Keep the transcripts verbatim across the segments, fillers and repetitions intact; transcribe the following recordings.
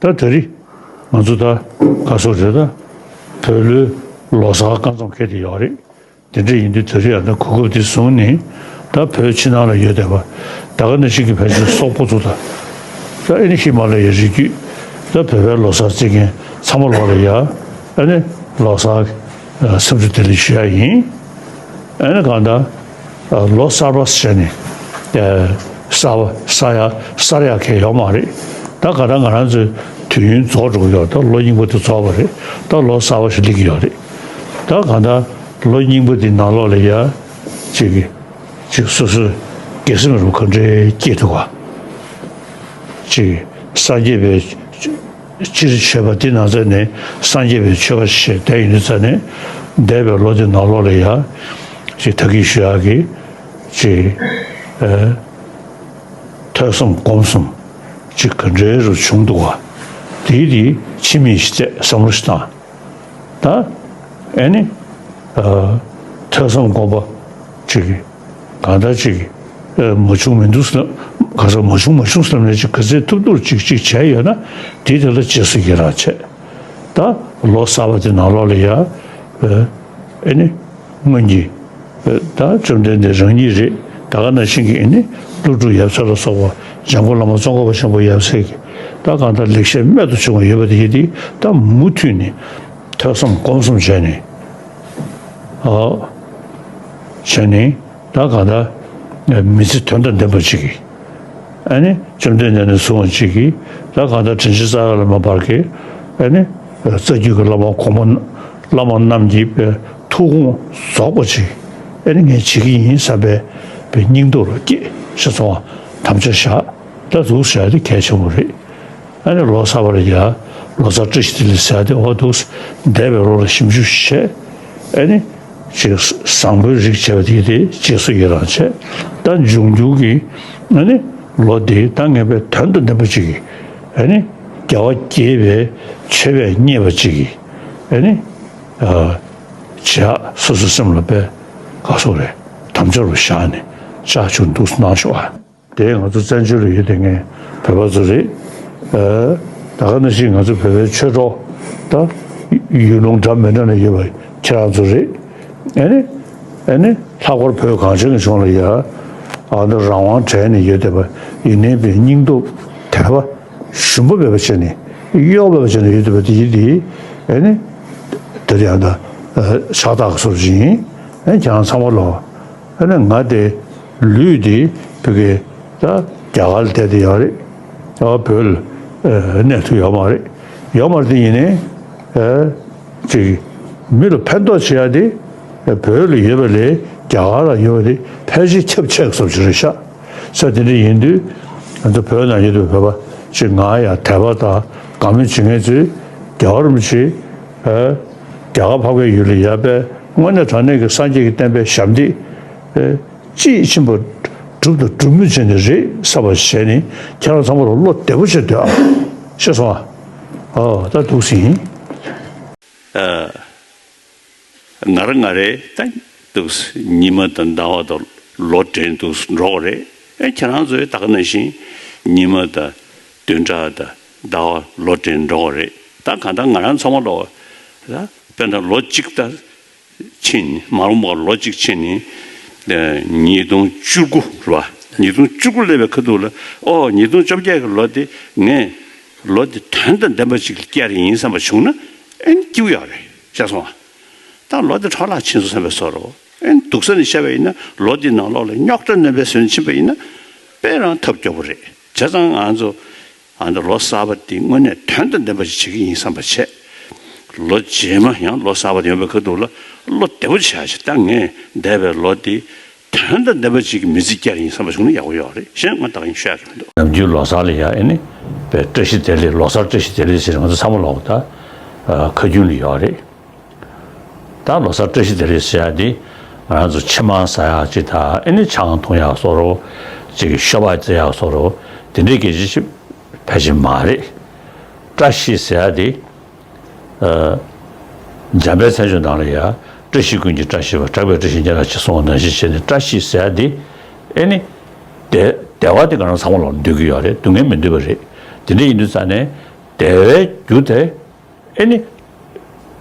ད་དེ་རིང་ང་ཚོ་ད་ག་སོ་རེད། ད་བོད་ལོའི་ལོ་གསར་སྐབས་མཚམས་འཁེལ་དེ་ཡོད་རེད། དེ་འདྲ་ཡིན་དུས་དེ་རིང་ཡང་ད་གོ་སྐབས་དེ་བཟུང་ནས་ད་བོད་ཕྱི་ནང་ལ་ཡོད་བསྡད་པ་ད་ག་ནང་བཞིན་གྱི་ཕལ་ཆེར་སོག་པོ་ཚོ་དང་། ད་ཨེ་ནི་ཧི་མ་ལ་ཡའི་རི་རྒྱུད། ད་བོད་པའི་ལོ་གསར་བརྩི་མཁན་ཚང་མ་ལོག་ལ་ཡ། ཨེ་ནི་ལོ་གསར་སེམས་འཚོ་བདེ་ལེགས་ཞུ་ཡ་ཡིན། ཨེ་ནི་གང་ལྟར་ལོ་གསར་པ་ཟེར་ནས་གསར་པ་གསར་ཡ་གསར་ཡ་གང་ཡོད་མ་རེད། ད་གང་ལྟར་ང་རང་ཚོའི་དུས་ཡུན་རྫོགས་འགྲོ་གི་ཡོད། ད་ལོ་རྙིང་པ་དེ་རྫོགས་པ་རེད། ད་ལོ་གསར་པ་ཞིག་སླེབས་ཀྱི་ཡོད་རེད། ད་གང་ལྟར་ལོ་རྙིང་པ་དེ་ནང་ལོགས་ལ་ཡ་ཅིག་གི་ཅིག་སོ་སོའི་དགེ་སེམས་རུ་ག་འདྲའི་སྐྱེས་ཐུབ་པ། ཅིག་སངས་རྒྱས་པའི་སྤྱིར་མཆོད་པ་འདི་ནང་ཚན་ནས་སངས་རྒྱས་པའི་མཆོད་པ་ཞེས་བསྡད་ཡོད་ནི་ཚ་ནས་འདས་པའི་ལོ་འདི་ནང་ལོགས་ལ་ཡ་ཅིག་ད་གིན་ཞུ་ཡག་གི་ཅིག་ཨ་ཐོས་བསམ་སྒོམ་གསུམ་ཅིག་ག་འདྲའི་རུ་བྱུང་འདུག་བ། དེའི་དེ་ཕྱི་མིག་ཞིག་བལྟས་བསམ་བློ་ཞིག་བཏང་། ད་ཨེ་ནི་ཨ་ཐོས་བསམ་སྒོམ་པ་ཅིག་གང་ལྟར་ཅིག་ཨ་མ་བྱུང་མི་འདུག་ཟེར་ན། ག་ས་མ་བྱུང་མ་བྱུང་ཟེར་ནས་ཅིག་ག་ཚད་ཐུབ་ཐུབ་ཅིག་ཅིག་བྱས་ཡོད་ན་དེ་དེ་ལ་རྗེས་སུ་ཡི་རང་བྱས། ད་ལོ་གསར་པ་དེ་ནང་ལོགས་ལ་ཡ་ཨ་ཨེ་ནི་སྔོན་གྱི་ཨ་ད་བཅོམ་ལྡན་འདས་རང་ཉིད་རེད། ད་ག་ནང་བཞིན་གྱི་ཨེ་ནི་ཀླུ་སྒྲུབ་ཡབ་སྲས་ལ་སོགས་པ་འཇམ་མགོན་བླ་མ་ཙོང་ཁ་པ་ཆེན་པོ་ཡབ་སྲས་ཀྱི་ད་གང་ལྟར་ལེགས་བཤད་རྨད་དུ་བྱུང་བ་ཡོད་པ་དེ་ཡིན་ཏེ། ད་མུ་མཐུད་ནས་ཐོས་བསམ་སྒོམ་གསུམ་བྱས་ནས་ཨ་བྱས་ནས་ད་གང་ལྟར་མི་ཚེ་དོན་དང་ལྡན་པ་ཅིག་གིས། ཨ་ནི་བཅོམ་ལྡན་འདས་ནས་བཟུང་བ་ཅིག་གིས་ད་གང་ལྟར་དྲིན་ཅན་རྩ་བ་ལས་མ་འབར་གྱི་ཨ་ནི་རྩ་རྒྱུད་ཀྱི་བླ་མ་གོང་མ་བླ་མ་རྣམས་ཀྱི་ཐུགས་དགོངས་རྫོགས་པ་ཅིག་ཨ་ནི་ངས་བྱེད་ཀྱི་ཡིན་བསམ་པའི་སྙིང་སྟོབས་ལ་སྐྱེས་ཤེས་སོང་བ། དམ་བཅའ་བཞག་ད་འདུག་བྱས་ཏེ་གལ་ཆེན་པོ་རེད། ཨ་ནི་ལོ་གསར་པ་ལ་ཡ་ལོ་གསར་བཀྲ་ཤིས་བདེ་ལེགས་ཟེར་ཏེ་འོ་འདུག་འདས་པའི་ལོ་ལ་ཞིབ་འཇུག་བྱས། ཨ་ནི་ཅིག་བཟང་པོའི་རིགས་བྱས་པ་དེ་དེ་རྗེས་སུ་ཡི་རང་བྱས། ད་འབྱུང་འགྱུར་གྱི་ཨ་ནི་ལོ་འདི་ད་ངེས་པའི་དོན་དང་ལྡན་པ་ཅིག་གིས་ཨ་ནི་རྒྱལ་བ་དགྱེས་པའི་མཆོད་པས་མཉེས་པ་ཅིག་གིས་ཨ་ནི་ཨ་བྱས། སོ་སོའི་སེམས་ལ་དཔེ་ག་སོགས་རེད། དམ་བཅའ་རུ་བཞག་ནས་ལྕགས་ཆུ་འདུག་གནང་ཤོག་ཨ། དེ་ང་ཚོ་བཙན་བྱོལ་ལ་ཡོད་དེ་ངའི་བོད་པ་ཚོ་རེད། ཨ་ད་ག་ནང་བཞིན་ང་ཚོ་བོད་པའི་ཆོས་གྲོགས་ད་ཡུལ་ལུང་འདྲ་མི་འདྲ་ན་ཡོད་པ་ཁྱེད་རང་ཚོ་རེད། ཨ་ནི་ཨ་ནི་ལྷག་པར་བོད་གངས་ཅན་གྱི་ལྗོངས་ལ་ཡ་ཨ་ནི་རང་དབང་བྲལ་ནས་ཡོད་བསྡད་པ་ཡིན་ནའི་པའི་སྙིང་སྟོབས་དད་པ་ཞུམ་པ་མེད་པ་བྱས་ནས་གཡོ་བ་མེད་པ་བྱས་ནས་ཡོད་བསྡད་པ་དེ་ཡིན་དེ། ཨ་ནི་དེ་ཡང་ད་ཕྱག་རྟགས་སོར་བཞིན་ཨ་ནི་ཁྱེད་རང་ཚང་མ་ལོ། ཨ་ནི་ང་དེ་ལུས་དེ་བོད་ཀྱི་ད་རྒྱ་གར་ལ་བསྡད་དེ་ཡོད་རེད། ཨ་བོད་ལ་ཨ་གནས་ཐུབ་ཡོད་མ་རེད། ཡོད་མ་རེད་དེ་ཡིན་ནའི་ཨ་ཅིག་མི་ལ་ཕན་ཐོགས་བྱེད་ཡ་དེ་བོད་ལ་ཡོད་པ་ལས་རྒྱ་གར་ལ་ཡོད་པ་དེ་ཕལ་ཆེར་ཁྱབ་ཆེ་བཟོ་བྱེད་རེད་ཤག་ས་དེ་འདྲ་ཡིན་དུས་ང་ཚོ་བོད་ནང་ཡོད་པའི་བོད་པ་ཅིག་ང་ཡང་དད་པ་དང་དགའ་མོས་བྱེད་མཁན་ཚོས་རྒྱ་གར་མི་ཅིག་ཨ་རྒྱ་གར་འཕགས་པའི་ཡུལ་ལ་ཡོད་པའི་དངོས་གནས་དྲང་གནས་ཀྱི་སངས་རྒྱས་ཀྱི་བསྟན་པའི་ཞབས་འདེགས་ཨ། དཔྱིས་ཕྱིན་པ་སྒྲུབ་དང་སྒྲུབ་མུས་བྱས་ནས་རེད་བསམ་པ་བྱས་ནས་ཁྱེད་རང་ཚང་མ་ལ་བློ་བདེ་པོ་བྱས་སྡོད་ཨ། ཤེས་སོང་ཨ། ཨོ་ད་འདུག་སེ་ཡིན། ཨ། ང་རང་ང་རེ་ད་འདུག་སེ་ཉི་མ་དང་ཟླ་བ་དང་ལོ་དྲན་འདུག་སེ་འགྲོ་གི་རེད། ཨེ་ཁྱེད་རང་ཚོའི་ད་ག་ནང་བཞིན་ཉི་མ་དང་བདུན་ཕྲག་དང་ཟླ་བ་ལོ་དྲན་འགྲོ་གི་རེད། ད་གང་ལྟར་ང་རང་ཚང་མ་ལོ་ད་དཔེར་ན་ལོ་གཅིག་ད། ཕྱིན་ནི་མ་རུངས་པ་ལོ་གཅིག་ཕྱིན་ནི། ཨ་ཉིས་སྟོང་བཅུ་དགུ་རེད་བ། ཉིས་སྟོང་བཅུ་དགུ་སླེབས་པའི་ཁ་ཐུག་ལ་ཨོ་ཉིས་སྟོང་བཅོ་བརྒྱད་ཀྱི་ལོ་འདི་ངས་ལོ་འདི་དོན་དང་ལྡན་པ་ཅིག་བསྐྱལ་ཡིན་བསམ་པ་བྱུང་ན་ཨེ་སྐྱིད་པོ་ཡོད་རེད་ཤེས་སོང་ཨ། ད་ལོ་འདི་འཕྲོ་བརླག་ཕྱིན་སོང་བསམ་པའི་བཟོ་འདྲ་ཨེ་སྡུག་ས་ནས་བཤད་པ་ཡིན་ན་ལོ་འདི་ནང་ལོགས་ལ་རྙོག་དྲ་རྣམ་པའི་བཟོས་ཕྱིན་པ་ཡིན་ན་དཔེ་རང་ཐབས་སྐྱོ་པོ་རེད། བྱས་ཙང་ང་ཚོ། ཨ་ནི་ལོ་གསར་པ་འདི་དངོས་གནས་དོན་དང་ལྡན་པ་ཞིག་བྱེད་ཀྱི་ཡིན་བསམ་པ་བྱས། ལོ་རྗེས་མ་ཡང་ལོ་གསར་པ་ཡོང་བའི་ཁ་ཐུག་ལ་བློ་བདེ་པོ་བྱས་ཤིག་ད་ངས་འདས་པའི་ལོ་འདི་དོན་དང་ལྡན་པ་ཞིག་གི་མི་ཚེ་བསྐྱལ་ཡིན་བསམ་པ་བྱུང་ན་ཡག་པོ་ཡོད་རེད། གཞན་ང་ད་གིན་ཤོད་ཡག་གི་མི་འདུག་ནམ་རྒྱུན་ལོ་གསར་ལ་ཡ་ཨེ་ནི་པའི་བཀྲ་ཤིས་བདེ་ལེགས་ལོ་གསར་བཀྲ་ཤིས་བདེ་ལེགས་ཟེར་ང་ཚོ་ཚང་མ་ལོག་ད་ཁ་རྒྱུན་ལ་ཡོད་རེད། ད་ལོ་གསར་བཀྲ་ཤིས་བདེ་ལེགས་ཟེར་ཡ་འདི་ང་རང་ཚོ་ཕྱེ་མར་ཟ་ཡག་ཅིག་དང་ཨེ་ནི་ཆང་འཐུང་ཡག་བཟོ་འདྲ་ཅིག་གི་ཤོ་སྦག་རྩེ་ཡག་བཟོ་འདྲ་དེ་འདྲའི་སྐད་ཆ་ཞིག་ཕལ་ཆེར་མ་རེད། བཀྲ་ཤིས་ཟེར་ཡ་འདི་ཨ་འཇམ་དཔལ་མཚན་བརྗོད་ནང་ལ་ཡ་བཀྲ་ཤིས་ཀུན་གྱི་བཀྲ་ཤིས་པ་གྲགས་པའི་བཀྲ་ཤིས་སྙན་གྲགས་ཆེ་གསུངས་པ་ནང་བཞིན་བྱས་ནས་བཀྲ་ཤིས་ཟེར་ཡ་འདི་ཨེ་ནི་བདེ་བདེ་བ་འདི་ང་རང་ཚང་མ་ལ་འདོད་ཀྱི་ཡོད་རེད། སྡུག་བསྔལ་མི་འདོད་པ་རེད། དེ་འདྲ་ཡིན་དུས་ཙང་ནས། བདེ་བའི་རྒྱུ་དེ་ཨེ་ནི་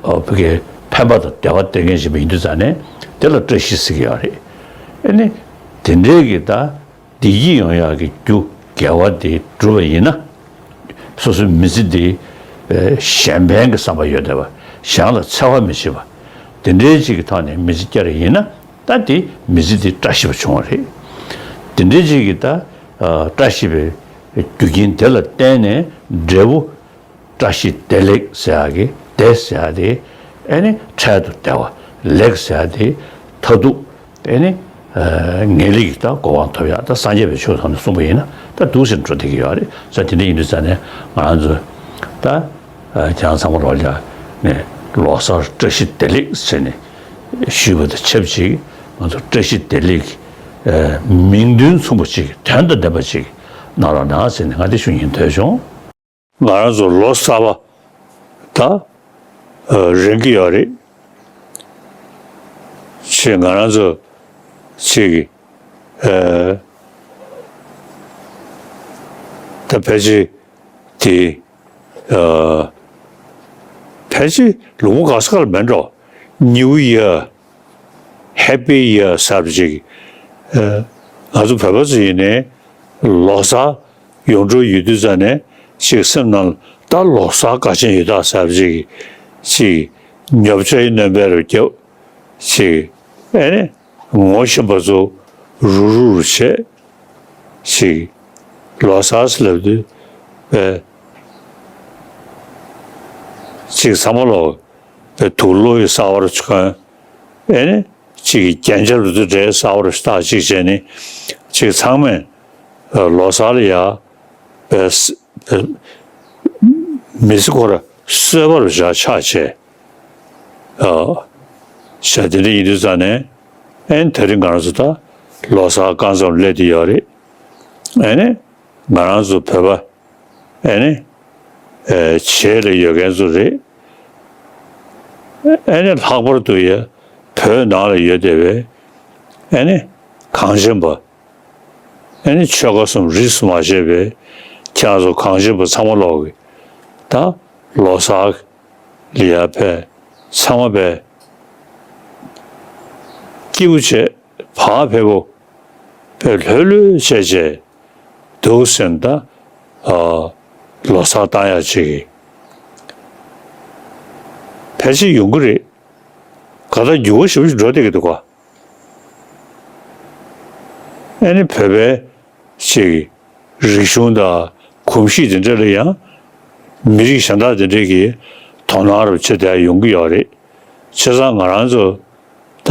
ཨ་ཕ་གི་ཕན་པ་དང་བདེ་བ་སྟེར་མཁན་ཞིག་ཡིན་དུས་ཙང་ནས་དེ་ལ་བཀྲ་ཤིས་ཟེར་གྱི་ཡོད་རེད། ཨེ་ནི་དེ་འདྲའི་གི་ད་བདེ་སྐྱིད་ཡོང་ཡག་གི་རྒྱུ་དགེ་བ་དེ་བསྒྲུབས་པ་ཡིན་ན། སོ་སོའི་མི་ཚེ་འདི་གཞན་ཕན་གྱི་བསམ་པ་ཡོད་བསྡད་པ། གཞན་ལ་འཚེ་བ་མི་བྱེད་པ། དེ་འདྲའི་ཅིག་གི་ཐོག་ནས་མི་ཚེ་བསྐྱལ་བ་ཡིན་ན། ད་དེ་མི་ཚེ་འདི་བཀྲ་ཤིས་པ་བྱུང་བ་རེད། དེ་འདྲའི་ཅིག་གི་ད་བཀྲ་ཤིས་པའི་རྒྱུ་རྐྱེན་དེ་ལ་བརྟེན་ནས་འབྲས་བུ་བཀྲ་ཤིས་བདེ་ལེགས་ཟེར་ཡག་གི་བདེ་ཟེར་ཡག་དེ་ཨེ་ནི་འཕྲལ་དུ་བདེ་བ། ལེགས་ཟེར་ཡག་དེ་མཐར་ཐུག་ཨེ་ནི་ངེས་ལེགས་ཀྱི་ད་གོ་འཕང་ཐོབ་ཡག་ད་སངས་རྒྱས་པའི་ཆོས་ཐོག་ནས་གསུངས་པ་ཡིན་ན་ད་འདུག་སེ་འགྲོ་བསྡད་ཀྱི་ཡོད་རེད། ས་དེ་འདྲ་ཡིན་དུས་ཙང་ནས་ང་རང་ཚོ་ད་ཁྱེད་རང་ཚང་མ་ལོག་ལ་ནས་ལོ་གསར་བཀྲ་ཤིས་བདེ་ལེགས་ཟེར་ནས་ཞུས་པ་དང་ཆབས་ཅིག་ང་ཚོ་བཀྲ་ཤིས་བདེ་ལེགས་ཀྱི་མིང་དོན་མཚུངས་པ་ཅིག་དོན་དང་ལྡན་པ་ཅིག་གནང་རོགས་གནང་ཟེར་ནས་ང་དེ་ཞུ་སྙིང་འདོད་བྱུང་། ང་རང་ཚོ་ལོ་གསར་པ་ད་རན་གྱི་ཡོད་རེད། ཅེས་ང་རང་ཚོ་ཅིག་ད་ཕལ་ཆེར་དེ་ཕལ་ཆེར་ལོ་ངོ་ག་ས་ག་ལ་མེད་འགྲོ། New Year, Happy Year ཟེར་བ་ཅིག་ང་ཚོ་བོད་པ་ཚོ་ཡིན་ནའི་ལོ་གསར་ཡོང་འགྲོ་ཡོད་དུས་ཙང་ནས་ཅིག་སེམས་ནང་ད་ལོ་གསར་དགའ་ཆེན་ཡོད་ད་ཟེར་བ་ཅིག་ཅིག་ཉོབ་ཆ་ཡི་སྣོན་པ་རུ་རྒྱབ། ཅིག་ཨེ་ནི་ངོ་ཤེས་པ་ཚོ་རུག་རུག་རུ་བྱས། ཅིག་ལོ་གསར་ཟེར་ལབ་དུས་པས་ཅིག་ཚང་མ་ལོག་པའི་དུག་ལོག་གི་གསར་པ་རུ་གྱོན། ཨེ་ནི་ཅིག་རྒྱན་ཆ་རུ་དུ་འདྲའི་གསར་པ་རུ་བཏགས་ཅིག་བྱས་ནས་ཅིག་ཚང་མས་ལོ་གསར་ལ་ཡ་པས་མི་ཚེ་ཁོ་ར་གསོད་པ་རུ་བྱ་ཆགས་བྱས། ཨ་བྱ་དེ་འདྲ་ཡིན་དུས་ཙང་ནས་ཨེ་ནི་དེ་རིང་ང་རང་ཚོ་ད་ལོ་གསར་རྐང་ཙམ་སླེབས་བསྡད་ཡོད་རེད། ཨེ་ནི་ང་རང་ཚོ་བོད་པ་ཨེ་ནི་ཨེ་བྱེས་ལ་ཡོད་མཁན་ཚོ་རེད། ཨེ་ནི་ལྷག་པར་དུ་ཡ་བོད་ནང་ལ་ཡོད་བསྡད་པའི་ཨེ་ནི་གངས་ཅན་པ། ཨེ་ནི་ཆོལ་ཁ་གསུམ་རིས་སུ་མ་ཆད་པའི་ཁྱེད་རང་ཚོ་གངས་ཅན་པ་ཚང་མ་ལོག་གི་ད་ལོ་གསར་ལ་ཡ་ཕེབས། ཚང་མ་ཕེབས། སྐྱིད་པོ་བྱས། བག་ཕེབས་པོ་ཕེབས། ལྷོད་ལྷོད་བྱས་བྱས་འདུག་ཟེར་ན་ད་ཨ་ལོ་གསར་བཏང་ཡག་ཅིག་གི་ཕལ་ཆེར་ཡོང་གི་རེད། ག་ད་འགྱུར་བ་ཞེ་པོ་ཞིག་འགྲོ་བསྡད་ཀྱི་འདུག་ག་ཨེ་ནི་བོད་པའི་ཅིག་རིག་གཞུང་དང་གོམས་གཤིས་དེ་འདྲ་ལ་ཡང་མི་རིགས་གཞན་དག་དེ་འདྲས་ཀྱིས་དོ་སྣང་རུ་བྱེད་བསྡད་ཡོང་གི་ཡོད་རེད། བྱས་ཙང་ང་རང་ཚོ་ད་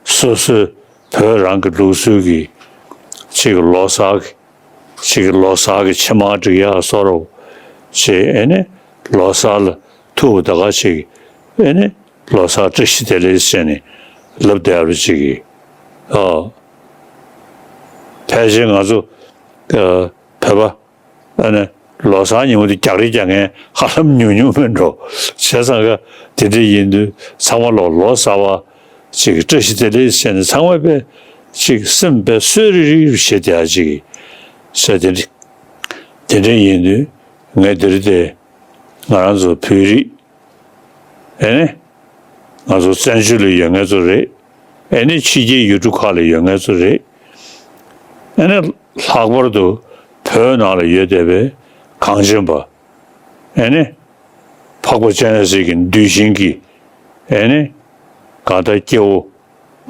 སོ་སོའི་བོད་རང་གི་ལུགས་སྲོལ་གྱི་ཅིག་ལོ་གསར་གྱི་ཅིག་ལོ་གསར་གྱི་ཕྱེ་མར་སྒྲིག་ཡག་བཟོ་འདྲ་བྱས། ཨེ་ནི་ལོ་གསར་ལ་ཐུག་པ་ད་ག་ཅིག་ཨེ་ནི་ལོ་གསར་བཀྲ་ཤིས་བདེ་ལེགས་ཟེར་ནས་ལབ་བསྡད་པ་ཅིག་གིས། ཨ་ཕལ་ཆེར་ང་ཚོ་ཨ་བོད་པ་ཨ་ནི་ལོ་གསར་ཉིན་མོ་དེ་རྒྱག་རེས་རྒྱག་མཁན་ཧ་ལམ་ཉུང་ཉུང་མིན་འགྲོ། བྱས་ཙང་ག་དེ་འདྲ་ཡིན་དུས་ཚང་མ་ལོག་ལོ་གསར་པ་ཅིག་བཀྲ་ཤིས་བདེ་ལེགས་ཟེར་ནས་ཚང་མ་དཔེ་ཅིག་སེམས་དཔེ་གསོས་རིག་རིག་རུ་བྱེད་བསྡད་ཡག་ཅིག་བྱས། དེ་འདྲ་དེ་འདྲ་ཡིན་དུས་ངས་འདིར་དེ་ང་རང་ཚོ་བོད་རིགས་ཨེ་ནི་ང་ཚོ་བཙན་བྱོལ་ལ་ཡོད་མཁན་ཚོ་རེད། ཨེ་ནི་ཕྱི་རྒྱལ་ཡུལ་གྲུ་ཁག་ལ་ཡོད་མཁན་ཚོ་རེད། ཨེ་ནི་ལྷག་པར་དུ་བོད་ནང་ལ་ཡོད་བསྡད་པའི་གངས་ཅན་པ། ཨེ་ནི་འཕགས་པ་སྤྱན་རས་གཟིགས་ཀྱི་གདུལ་ཞིང་གི་ཨེ་ནི་གང་ལྟར་སྐྱེ་བོ་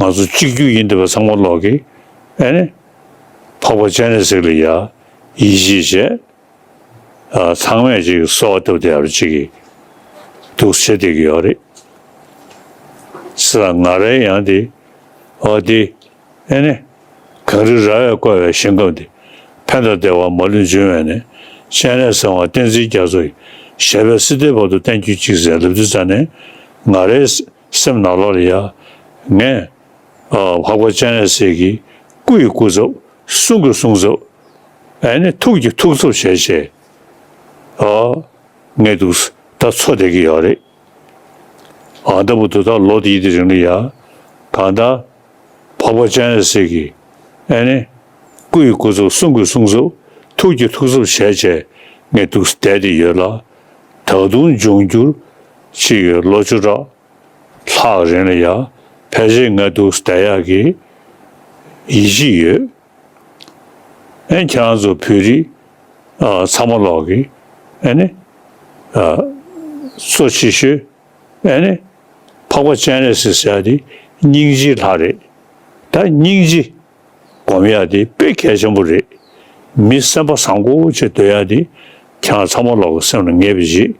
ང་ཚོ་གཅིག་གྱུར་ཡིན་བསྡད་པ་ཚང་མ་ལོག་གི་ཨེ་ནི་འཕགས་པ་སྤྱན་རས་གཟིགས་ལ་ཡ་ཡིད་ཆེས་བྱས། ཨ་ཚང་མས་ཅིག་གསོལ་བ་བཏབ་བསྡད་པ་ཅིག་གི་འདུག་བྱེད་བསྡད་ཀྱི་ཡོད་རེད། ས་ང་རའི་ཡང་དེ་ཨོ་དེ་ཨེ་ནི་གངས་རི་ར་བས་བསྐོར་བའི་ཞིང་ཁམས་འདི། ཕན་དང་བདེ་བ་མ་ལུས་འབྱུང་བའི་གནས། སྤྱན་རས་གཟིགས་དབང་བསྟན་འཛིན་རྒྱ་མཚོ་ཡི། ཞབས་པད་སྲིད་མཐའི་བར་དུ་བརྟན་གྱུར་ཅིག་ཟེར་ལབ་དུས་ཙ་ནས་ང་རའི་སེམས་ནང་ལོགས་ལ་ཡ་ངས་ཨ་འཕགས་པ་སྤྱན་རས་གཟིགས་ཀྱི་སྐུ་ཡི་སྐུ་ཚབ། གསུང་གི་གསུང་ཚབ། ཨེ་ནི་ཐུགས་ཀྱི་ཐུགས་ཚབ་བྱས་བྱས་ཨ་ངས་འདུག་ད་འཚོ་བསྡད་ཀྱི་ཡོད་རེད། ཨ་ད་བུ་དུ་ད་ལོ་དེའི་དེ་རིང་ལ་ཡ་གང་ལྟར་འཕགས་པ་སྤྱན་རས་གཟིགས་ཀྱི་ཨེ་ནི་སྐུ་ཡི་སྐུ་ཚབ། གསུང་གི་གསུང་ཚབ། ཐུགས་ཀྱི་ཐུགས་ཚབ་བྱས་བྱས་ངས་འདུག་བསྡད་དེ་ཡོད་ལ། ད་དུང་འབྱུང་འགྱུར་ཅིག་ལོ་བཅུ་ཕྲག་ལྷག་རིང་ལ་ཡང་ཕལ་ཆེར་ང་འདུག་བསྡད་ཡག་གི་ཡིད་ཆེས་ཡོད། ཨེ་ཁྱེད་རང་ཚོ་བོད་རིགས་ཨ་ཚང་མ་ལོག་གི་ཨེ་ནི་ཨ་གཙོ་ཆེ་ཤོས་ཨེ་ནི་འཕགས་པ་སྤྱན་རས་གཟིགས་ཟེར་ཡ་དེ་སྙིང་རྗེའི་ལྷ་རེད། ད་སྙིང་རྗེ་སྒོམ་ཡ་དེ་དཔེ་གལ་ཆེན་པོ་རེད། མི་སེམས་པ་བཟང་པོ་བྱས་སྡོད་ཡ་དེ་ཁྱེད་རང་ཚང་མ་ལོག་གི་སེམས་ལ་ངེས་པ་ཞིག་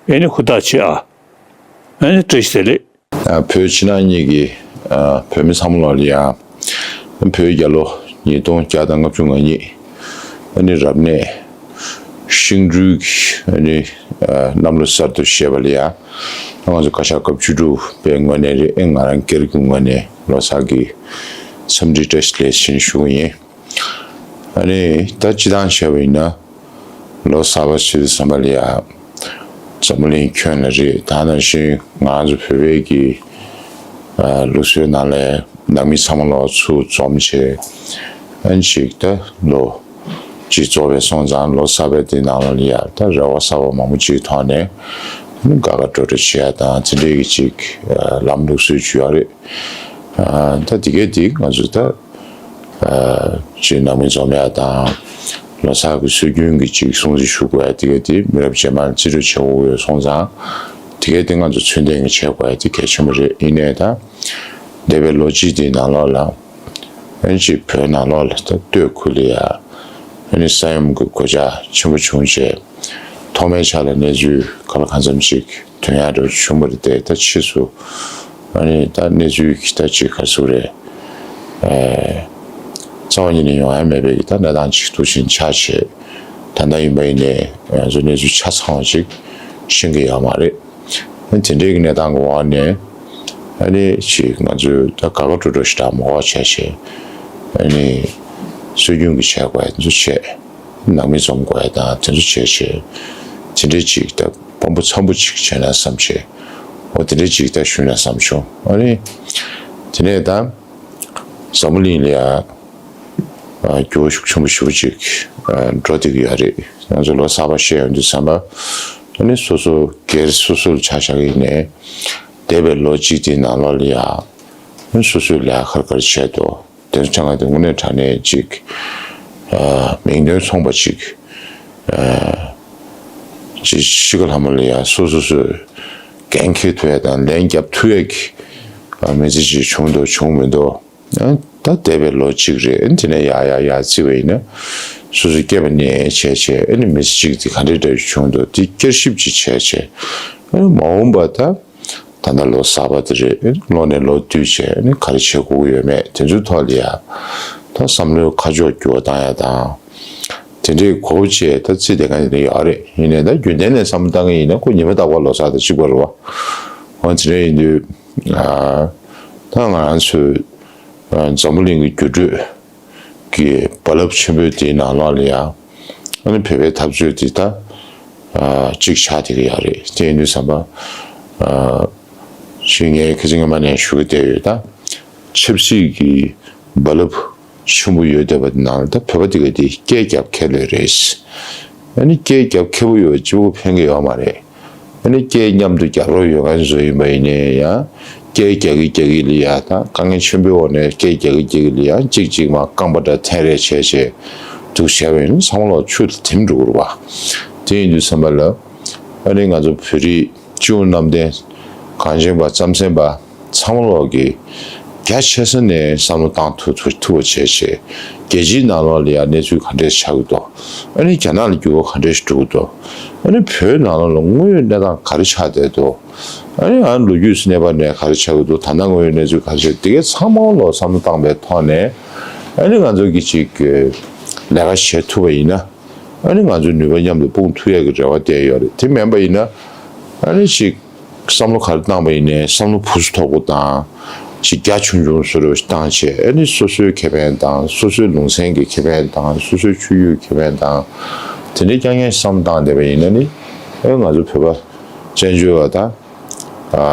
ཨེ་ནི་ཧུར་ཐག་བྱེད་ཨ། ཨེ་ནི་བཀྲ་ཤིས་བདེ་ལེགས། ཨ། བོད་ཕྱི་ནང་གཉིས་ཀྱི་ཨ་བོད་མི་ཚང་མ་ལོག་ལ་ཡ། བོད་རྒྱལ་ལོ་ཉིས་སྟོང་བརྒྱ་དང་ལྔ་བཅུ་ང་གཉིས། ཨ་ནི་རབ་གནས་ཤིང་སྦྲུལ་གྱི་ཨ་ནི་ཨ་གནམ་ལོ་གསར་དུ་བཞད་པ་ལ་ཡ། ང་ཚོ་བཀའ་ཤག་སྐབས་བཅུ་དྲུག་པའི་ངོས་ནས་རེད། ཨེ་ང་རང་སྒེར་གྱི་ངོས་ནས་ལོ་གསར་གྱི་འཚམས་འདྲི་བཀྲ་ཤིས་བདེ་ལེགས་ཞུ་གི་ཡིན། ཨ་ནི་ད་སྤྱི་བཏང་བྱས་པ་ཡིན་ན། ལོ་གསར་པ་ཚུན་ཚོད་ཙམ་པ་ལ་ཡ། འཛམ་བུ་གླིང་ཁྱོན་ལ་རེད། ད་ནང་བཞིན་ང་ཚོ་བོད་པའི་གི་ཨ་ལུགས་སྲོལ་ནང་ལ་ནང་མི་ཚང་མ་ལོག་ཚུར་འཛོམས་བྱས། ཨ་ནི་ཅིག་ད་ལོ་ཅིག་རྫོགས་པའི་སོང་ཙང་ལོ་གསར་པའི་དེ་ནང་ལ་ཡ་ད་རེ་བ་གསར་པ་མང་པོ་ཅིག་ཐོག་ནས་དགའ་དགའ་སྤྲོ་སྤྲོ་བྱེད་ཡ་དང་དེ་འདྲའི་གི་ཅིག་ཨ་ལམ་ལུགས་སྲོལ་ཅིག་ཡོད་རེད། ཨ་ད་དེ་གས་དེ་ང་ཚོ་ད། ཨ་ཅིག་ནང་མི་འཛོམས་ཡ་དང་། ལོ་གསར་གྱི་སྲོལ་རྒྱུན་གྱི་ཅིག་སྲུང་བརྩི་ཞུ་དགོས་ཡ་དེ་ག་དེ་མི་རབས་རྗེས་མར་རྩིས་སྤྲོད་བྱེད་དགོས་ཡོད་སོང་ཙང་། དེ་ག་དེ་ང་ཚོ་ཚུལ་ལྡན་གྱི་བྱེད་དགོས་ཡ་དེ་གལ་ཆེན་པོ་རེད། ཡིན་ནའི་ད། འདས་པའི་ལོ་གཅིག་དེའི་ནང་ལོགས་ལ། ཨ་ཅིག་བོད་ནང་ལོགས་ལ་ད་སྟོད་ཁུལ་ལ་ཡ། ཨ་ནི་ས་ཡོམ་གྱི་གོད་ཆག་ཆེན་པོ་བྱུང་རྗེས། ཐོག་མའི་ཆ་ལ་གནས་ཚུལ་ག་ལ་གང་འཚམ་ཅིག་ཐོན་ཡག་འདྲ་བྱུང་བ་རེད་དེ། ད་ཕྱིས་སུ་ཨ་ནི་ད་གནས་ཚུལ་གྱི་ད་ཅིག་ག་ཚོད་རེད། ཨེ། རྩ་བ་ཉིད་ནས་ཡོང་ཡ་མེད་པའི་གི་ད་གནས་སྟངས་ཅིག་འདུག་བཞིན་ཆགས་བྱས། ད་ལྟ་ཡིན་པ་ཡིན་ནའི་ང་ཚོ་གནས་ཚུལ་ཆ་ཚང་བ་ཅིག་ཤེས་ཀྱི་ཡོད་མ་རེད། ཨ་ནི་དེ་འདྲའི་གི་གནས་སྟངས་ཀྱི་འོག་ནས་ཨ་ནི་ཅིག་ང་ཚོས་ད་དགའ་དགའ་སྤྲོ་སྤྲོ་ཞེ་དྲག་མ་དགོས་བྱས་བྱས། ཨ་ནི་སྲོལ་རྒྱུན་གྱི་བྱ་བ་དེ་ཚོ་བྱས། ནང་མི་འཛོམས་དགོས་ཡ་དང་དེ་ཚོ་བྱས་བྱས། དེ་འདྲའི་ཅིག་ད་དཔོན་པོ་འཚམ་པོ་ཅིག་བྱས་ན་བསམ་བྱས། འོ་དེ་འདྲའི་ཅིག་ད་ཞུས་ན་བསམ་བྱུང་། ཨ་ནི། དེ་ནས་ད། འཛམ་བུ་གླིང་ལ་ཡ། ཨ་འགྱུར་བ་ཤུགས་ཆེན་པོ་ཞེ་པོ་ཅིག་ཨ་འགྲོ་བསྡད་ཀྱི་ཡོད་རེད། ང་ཚོ་ལོ་གསར་པ་བཤད་ཡོང་དུས་ཙམ་པ། ཨ་ནི་སོ་སོ་སྒེར་སོ་སོ་ལ་ཆ་བཞག་གི་ཡིན་ནའི། འདས་པའི་ལོ་གཅིག་དེའི་ནང་ལོགས་ལ་ཡ། ཨ་ནི་སོ་སོའི་ལས་ཀ་ག་རེ་ག་རེ་བྱས་འདུག་དེ་ཚོ་ཆ་ཚང་དེ་དངོས་གནས་དྲང་གནས་ཅིག་ཨ་མིང་དོན་མཚུངས་པ་ཅིག་ཨ་ཅིག་ཤི་ཁ་ལྷ་མོ་ལ་ཡ་སོ་སོ་སོས་འགན་འཁྱེར་ཐུབ་ཡ་དང་ལན་རྒྱབ་ཐུབ་ཡ་གི་ཨ་མི་ཚེ་ཅིག་བྱུང་འདུག་བྱུང་མི་འདུག་ཨ་ད་འདས་པའི་ལོ་གཅིག་རེད། ཨ་དེ་ནས་ཡར་ཡར་ཡར་བརྩིས་པ་ཡིན་ན། སོ་སོའི་སྐྱེས་པ་ནས་བྱས་བྱས་ཨ་ནི་མི་ཚེ་གཅིག་དེ་ག་འདྲའི་འདྲ་བྱུང་འདུག་དེ་བསྐྱར་ཞིབ་ཅིག་བྱས་བྱས། ཨ་ནི་མ་འོངས་པ་ད། ད་ལྟ་ལོ་གསར་པ་དེ་རེད། ཨ་ནི་ལོ་ནས་ལོ་བསྟུད་བྱས་ཨ་ནི་ག་རེ་བྱེད་དགོས་ཀྱི་ཡོད་མེད་དེ་ཚོའི་ཐོག་ལ་ཡ། ད་བསམ་བློའི་ཁ་ཕྱོགས་འགྱུར་བ་བཏང་ཡ་དང་། དེ་འདྲའི་གོ་བ་བྱས་ད་རྩིས་དེ་ག་ནས་ཡོད་རེད། ཡིན་ནའི་ད་རྒྱུན་ལྡན་ནས་བསམ་བློ་བཏང་གི་ཡིན་ན་ཁོ་ཉི་མ་རྟག་པར་ལོ་གསར་དང་གཅིག་པ་རེད་བ། འོ་དེ་འདྲ་ཡིན་དུས། ཨ་ད་ང་རང་ཚོའི་ཨ་འཛམ་བུ་གླིང་གི་འགྱུར་འགྲོས་ཀྱི་རྦ་རླབས་ཆེན་པོའི་དེའི་ནང་ལོགས་ལ་ཡ། ཨ་ནི་བོད་པའི་འཐབ་རྩོད་དེ་ད་ཨ་གཅིག་ཆགས་བསྡད་ཀྱི་ཡོད་རེད། དེ་ཡིན་དུས་ཙམ་པ། ཨ་ཅིག་ངས་ཁ་སང་སྔོན་མ་ནས་ཞུ་གི་བསྡད་ཡོད། ད་ཆབ་སྲིད་ཀྱི་རྦ་རླབས་ཆེན་པོ་ཡོད་བསྡད་པ་དེ་ནང་ལ་ད་བོད་པ་དེ་ག་དེ་སྐད་རྒྱབ་མཁས་ལོས་རེད། ཨ་ནི་སྐད་རྒྱབ་མཁས་པོ་ཡོད་གཅིག་པོ་ཕན་གྱི་ཡོད་མ་རེད། ཨ་ནི་སྐད་མཉམ་དུ་རྒྱག་རོགས་ཡོད་མཁན་ཚོ་ཡིན་པ་ཡིན་ནའི་ཡང་། སྐད་རྒྱག་གི་རྒྱག་གི་ལ་ཡ་དང་དཀའ་ངལ་ཆེན་པོའི་འོག་ནས་སྐད་རྒྱག་གི་རྒྱག་གི་ལ་ཡ་གཅིག་གཅིག་མ་རྐང་པ་འདྲ་འཐེན་རེས་བྱས་བྱས་འདུག་བྱས་པ་ཡིན་ན་ཚང་མ་ལོག་ཆུ་ལ་དིམ་འགྲོ་གི་རེད་བ། དེ་ཡིན་དུས་ཙམ་པ་ལ་ཨ་ནི་ང་ཚོ་བོད་རིགས་སྤྱི་བོ་གནམ་བསྟན་གངས་ཅན་པ་རྩམ་ཟན་པ། ཚང་མ་ལོག་གིས་རྒྱ་ཆེ་ས་ནས་བསམ་བློ་བཏང་ཐུབ་ཐུབ་ཐུབ་པ་བྱས་བྱས། རྒྱལ་སྤྱིའི་ནང་ལོགས་ལ་ཡང་གནས་ཚུལ་ག་འདྲས་ཆགས་ཀྱི་འདུག་ཨ་ནི་རྒྱ་ནག་ལ་འགྱུར་བ་ག་འདྲས་ཤིག་འགྲོ་གི་འདུག་ཨ་ནི་བོད་ནང་ལོགས་ལ་དངོས་ཡོད་གནས་སྟངས་ག་རེ་ཆགས་བསྡད་འདུག་ཨ་ནི་ཨ་ལོ་རྒྱུས་སུ་གནས་པ་ནས་ག་རེ་ཆགས་ཀྱི་འདུག་ད་ལྟ་དངོས་ཡོད་གནས་ཚུལ་ག་རེ་ཆགས་འདུག་དེ་གའི་ཚང་མ་ལོག་བསམ་བློ་བཏང་པའི་ཐོག་ནས། ཨ་ནི་ང་ཚོ་གི་ཅིག་ལས་ཀ་བྱེད་ཐུབ་པ་ཡིན་ན། ཨ་ནི་ང་ཚོའི་ནུས་པ་མཉམ་དུ་སྤུངས་ཐུབ་ཡག་གི་རེ་བ་བསྡད་ཡོད་རེད། དེ་མིན་པ་ཡིན་ན། ཨ་ནི་ཅིག་བསམ་བློ་ག་རེ་བཏང་པ་ཡིན་ནའི་བསམ་བློ་བུ་སུ་མཐོ་པོ་དང་། ཅིག་རྒྱ་ཆུང་ཆུང་བཟོ་འདྲ་བཏང་བྱས། ཨ་ནི་སོ་སོའི་ཁེ་ཕན་དང་སོ་སོའི་ལུང་ཚན་གྱི་ཁེ་ཕན་དང་སོ་སོའི་ཆོས་བརྒྱུད་ཀྱི་ཁེ་ཕན་དང་། དེ་འདྲའི་རྐྱང་རྐྱང་བསམ་བཏང་བསྡད་པ་ཡིན་ན་ནི། ཨེ་ང་ཚོ་བོད་པ་བཙན་བྱོལ་བ་དང་། ཨ་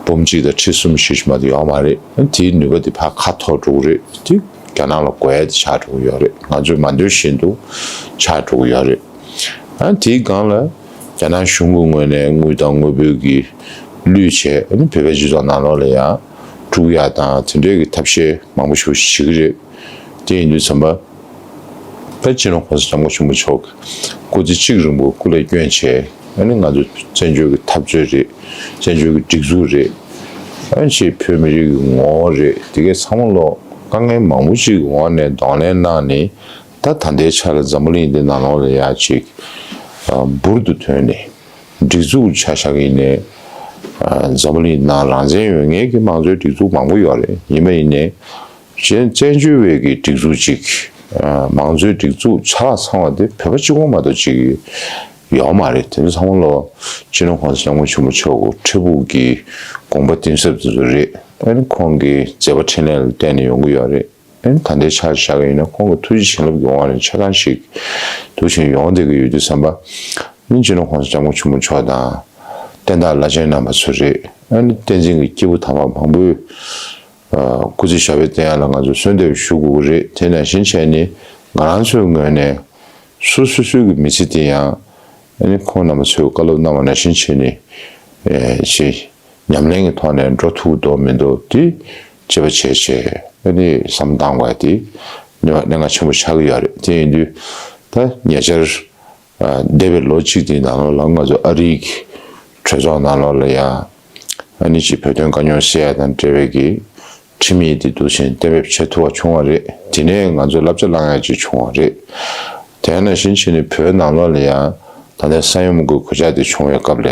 འབུམ་གཅིག་དང་ཁྲི་གསུམ་ཞེ་ཅིག་མ་གཏོགས་ཡོད་མ་རེད། ཨ་དེའི་ནུས་པ་དེ་ཕར་ཁ་འཐོར་འགྲོ་གི་རེད། དེ་རྒྱ་ནག་ལ་དགོས་ཡ་དེ་ཆགས་འགྲོ་གི་ཡོད་རེད། ང་ཚོས་མ་འདོད་བཞིན་དུ་ཆགས་འགྲོ་གི་ཡོད་རེད། ཨ་དེའི་སྒང་ལ་ རྒྱ་ནག་གཞུང་གི་ངོས་ནས་དངུལ་དང་དངོས་པོའི་གི་བློས་བྱས་ཨ་ནི་བོད་པའི་སྤྱི་ཚོགས་ནང་ལོགས་ལ་ཡང་དཀྲུག་ཡག་དང་དེ་འདྲའི་གི་ཐབས་ཤེས་མང་པོ་ཞིག་བྱེད་ཀྱི་རེད། དེ་ཡིན་དུས་ཙམ་པ། ད་སྤྱི་ནོར་༸གོང་ས་༸སྐྱབས་མགོན་ཆེན་པོ་མཆོག་གི་སྐུ་ཚེ་གཅིག་རིང་པོ་སྐུ་ལས་བསྐྱོན་བྱས་ཨ་ནི་ང་ཚོ་བཙན་བྱོལ་གྱི་འཐབ་རྩོད་རེད། བཙན་བྱོལ་གྱི་སྒྲིག་འཛུགས་རེད། ཨ་ནི་ཅིག་བོད་མི་རིགས་ཀྱི་ངོ་བོ་རེད། དེ་གའི་ཚང་མ་ལོག་དཀའ་ངལ་མང་པོ་ཅིག་གི་འོག་ནས་གདོང་ལེན་གནང་ནས་ད་ད་ལྟའི་ཆ་ལ་འཛམ་བུ་གླིང་འདི་ནང་ལོགས་ལ་ཡ་ཅིག་འབུར་དུ་ཐོན་ནས་སྒྲིག་འཛུགས་ཆ་བཞག་ཡིན་ནས་འཛམ་བུ་གླིང་ནང་རང་བཙན་ཡོད་མཁན་གྱི་མང་གཙོའི་སྒྲིག་འཛུགས་མང་པོ་ཡོད་རེད། ཡིན་པ་ཡིན་ནས། གཞན་བཙན་བྱོལ་བའི་གི་སྒྲིག་འཛུགས་ཅིག་མང་གཙོའི་སྒྲིག་འཛུགས་ཆ་ལག་ཚང་བ་དེ་བོད་པ་གཅིག་པོ་མ་གཏོགས་ཅིག་ཡོད་མ་རེད། དེ་ཚོ་ཚང་མ་ལོ་སྤྱི་ནོར་༸གོང་ས་༸སྐྱབས་མགོན་ཆེན་པོ་མཆོག་གི་འཕྲལ་ཕུགས་ཀྱི་དགོངས་པ་གཏིང་ཟབ་དེ་ཚོ་རེད། ཨ་ནི་ཁོང་གི་མཛད་པ་འཕྲིན་ལས་ལ་བརྟེན་ནས་ཡོང་གི་ཡོད་རེད། ཨ་ནི་ད་ལྟའི་ཆར་བཞག་གི་ཡིན་ན་ཁོང་གི་ཐུགས་རྗེ་བྱིན་རླབས་ཀྱི་དབང་ལ་ཆ་ཚང་ཞིག་འདུག་ཕྱིན་ཡོང་བསྡད་ཀྱི་ཡོད་དུས་ཙམ་པ། ཨ་ནི་སྤྱི་ནོར་༸གོང་ས་༸སྐྱབས་མགོན་ཆེན་པོ་མཆོག་དང་བསྟན་བདག་བླ་ཆེན་རྣམ་པ་ཚོ་རེད། ཨ་ནི་བསྟན་འཛིན་གྱི་སྐྱེས་བུ་དམ་པ་མང་པོས། སྐུ་ཚེ་ཞབས་པད་བརྟན་ཡག་ལ་ང་ཚོ་གསོལ་འདེབས་ཞུ་དགོས་ཀྱི་རེད། དེ་ནང་བཞིན་བྱས་ནས་ང་རང་ཚོའི་ངོས་ནས་སོ་སོ་སོའི་གི་མི་ཚེ་དེ་ཡང་ཨ་ནི་ཁོང་རྣམ་པ་ཚོས་བཀའ་སློབ་གནང་བ་ནང་བཞིན་བྱས་ནས་ཅིག་ཉམས་ལེན་གྱི་ཐོག་ནས་འགྲོ་ཐུབ་འདུག་མི་འདུག་དེ་དཔྱད་པ་བྱས་བྱས་ཨ་ནི་བསམ་བློ་བཏང་དགོས་ཡ་དེ་གནད་འགག་ཆེན་པོ་ཆགས་ཀྱི་ཡོད་རེད། དེ་ཡིན་དུས་ད་ཉེ་ཆར། འདས་པའི་ལོ་གཅིག་དེའི་ནང་ལོགས་ལ་ང་ཚོ་ཨ་རིའི་གྲོས་ཚོགས་ནང་ལོགས་ལ་ཡང་ཨ་ནི་ཅིག་བོད་དོན་དཀའ་རྙོག་སེལ་ཡ་དང་འབྲེལ་བའི་གི་ཁྲིམས་ཡིག་དེ་འདུག་ཕྱིན་གཏན་འབེབས་བྱེད་ཐུབ་པ་བྱུང་བ་རེད། དེ་ནས་ང་ཚོ་བསླབ་བྱ་བླང་ཡ་ཅིག་བྱུང་བ་རེད། དེ་ནང་བཞིན་བྱས་ནས་བོད་ནང་ལོགས་ལ་ཡང་ད་ལྟའི་ས་ཡོམ་གྱི་གོད་ཆག་དེ་བྱུང་བའི་སྐབས་ལ་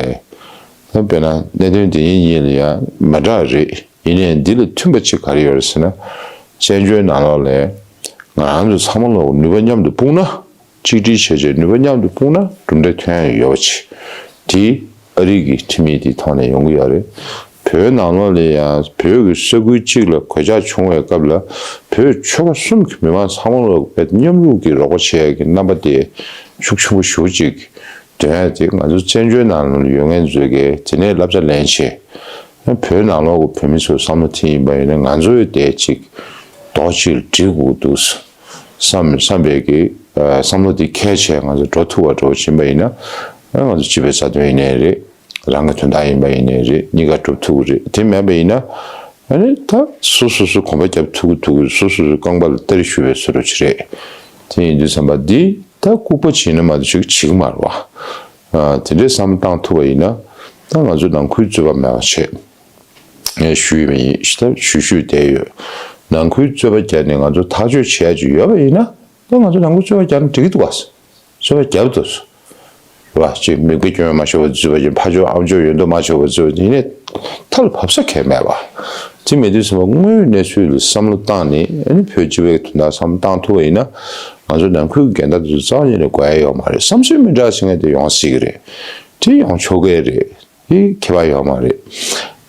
ད་དཔེར་ན་གནད་དོན་དེ་གཉིས་གཉིས་ལ་ཡང་མི་འདྲ་རེད། ཡིན་ནའི་འདི་ལ་མཐུན་པ་ཅིག་ག་རེ་ཡོད་རེད་ཟེར་ན། བཙན་བྱོལ་ནང་ལོགས་ལ་ང་རང་ཚོ་ཚང་མ་ལོག་ནུས་པ་མཉམ་དུ་སྤུངས་ན། གཅིག་སྒྲིལ་བྱས་བྱས་ནུས་པ་མཉམ་དུ་སྤུངས་ན་གྲུབ་འབྲས་ཐོན་ཡ་ཡོད་པ་ཅིག་དེ་ཨ་རི་གི་ཁྲིམས་ཡིག་དེའི་ཐོག་ནས་ཡོང་གི་ཡོད་རེད། བོད་ནང་ལོགས་ལ་ཡང་བོད་ཀྱི་ས་ཁུལ་གཅིག་ལ་གོད་ཆག་བྱུང་བའི་སྐབས་ལ་བོད་ཆོལ་ཁ་གསུམ་གྱི་མི་མང་ཚང་མ་ལོག་བོད་མཉམ་རུབ་ཀྱིས་རོགས་པ་བྱེད་ཡ་གི་རྣམ་པ་དེ་ཤུགས་ཆེན་པོ་ཞེ་པོ་ཅིག་འདོན་ཡ་དེ་ང་ཚོ་བཙན་བྱོལ་ནང་ལོགས་ལ་ཡོད་མཁན་ཚོས་ཀྱིས་དེ་ནས་བསླབ་བྱ་ལེན་བྱས། བོད་ནང་ལོགས་ཀྱི་བོད་མི་ཚོའི་བསམ་བློ་དེ་ཡིན་པ་ཡིན་ན་ང་ཚོའི་དེ་ཅིག་རྡོག་གཅིག་ལ་སྒྲིལ་དགོས་འདུག་བསམ་བསམ་པའི་གི་བསམ་བློ་དེ་འཁྱེར་བྱས་ང་ཚོ་འགྲོ་ཐུབ་པ་འདྲ་བོ་ཕྱིན་པ་ཡིན་ན་ང་ཚོ་སྤྱི་པའི་རྩ་དོན་ཡིན་ནའི་རེད། རང་གི་དོན་དག་ཡིན་པ་ཡིན་ནའི་རེད། གཉིས་ཀ་སྒྲུབ་ཐུབ་ཀྱི་རེད། དེ་མེད་པ་ཡིན་ན་ཨ་ནི་ད་སོ་སོ་སོ་གོམ་པ་རྒྱབ་ཐུབ་ཀྱི་ཐུབ་ཀྱི་སོ་སོ་སོའི་རྐང་པ་ལ་སྟར་གཞུ་བའི་བཟོ་འདྲ་ཅིག་རེད། དེ་ཡིན་དུས་བསམ་པ་འདི་ད་ལྐུགས་པ་བྱས་ན་མ་གཏོགས་ཅིག་བྱེད་ཀྱི་མ་རེད་བ། དེ་འདྲའི་བསམ་བློ་བཏང་ཐུབ་པ་ཡིན་ན་ད་ང་ཚོ་ནང་ཁུལ་རྩོད་པ་མེད་པ་བྱེད། ངས་ཞུས་པ་ཡིན། ཞུ་ཞུས་བསྡད་ཡོད། ནང་ཁུལ་རྩོད་པ་བརྒྱབ་ནས་ང་ཚོ་ཐག་གཅོད་བྱེད་ཡ་ཅིག་ཡོད་པ་ཡིན་ན་ད་ང་ཚོ་ནང་ཁུལ་རྩོད་པ་བརྒྱབ་ན་འགྲིག་གི་འདུག་བ། རྩོད་པ་བརྒྱབ་འདུག་བ། ཅིག་མི་དགེ་སྐྱོན་མ་ཤོར་བ་བརྩི་བ་ཅིག་ཕ་ཆོས་ཨ་ཆོས་ཡོད་མདོག་མ་ཆོད་པ་བརྩི་བ་ཅིག་ཡིན་ནའི་མཐའ་ལ་བབས་ས་གང་ཡང་མེད་པ། དེ་མེད་དུས་ཙམ་པ་དངོས་ཡོད་གནས་ཚུལ་ལ་བསམ་བློ་བཏང་ནས་ཨ་ནི་བོད་སྤྱི་པའི་དོན་དག་བསམ་བློ་བཏང་ཐུབ་པ་ཡིན་ན་ང་ཚོ་ནང་ཁུལ་གྱི་འགལ་ཟླ་དེ་ཚོ་རྩ་བ་ཉིད་ནས་དགོས་ཡ་ཡོད་མ་རེད། བསམ་ཚུལ་མི་འདྲ་ཟེར་མཁན་དེ་ཡོང་སྲིད་ཀྱི་རེད། དེ་ཡོང་ཆོག་གི་རེད། དེ་ཁྱད་པར་ཡོད་མ་རེད།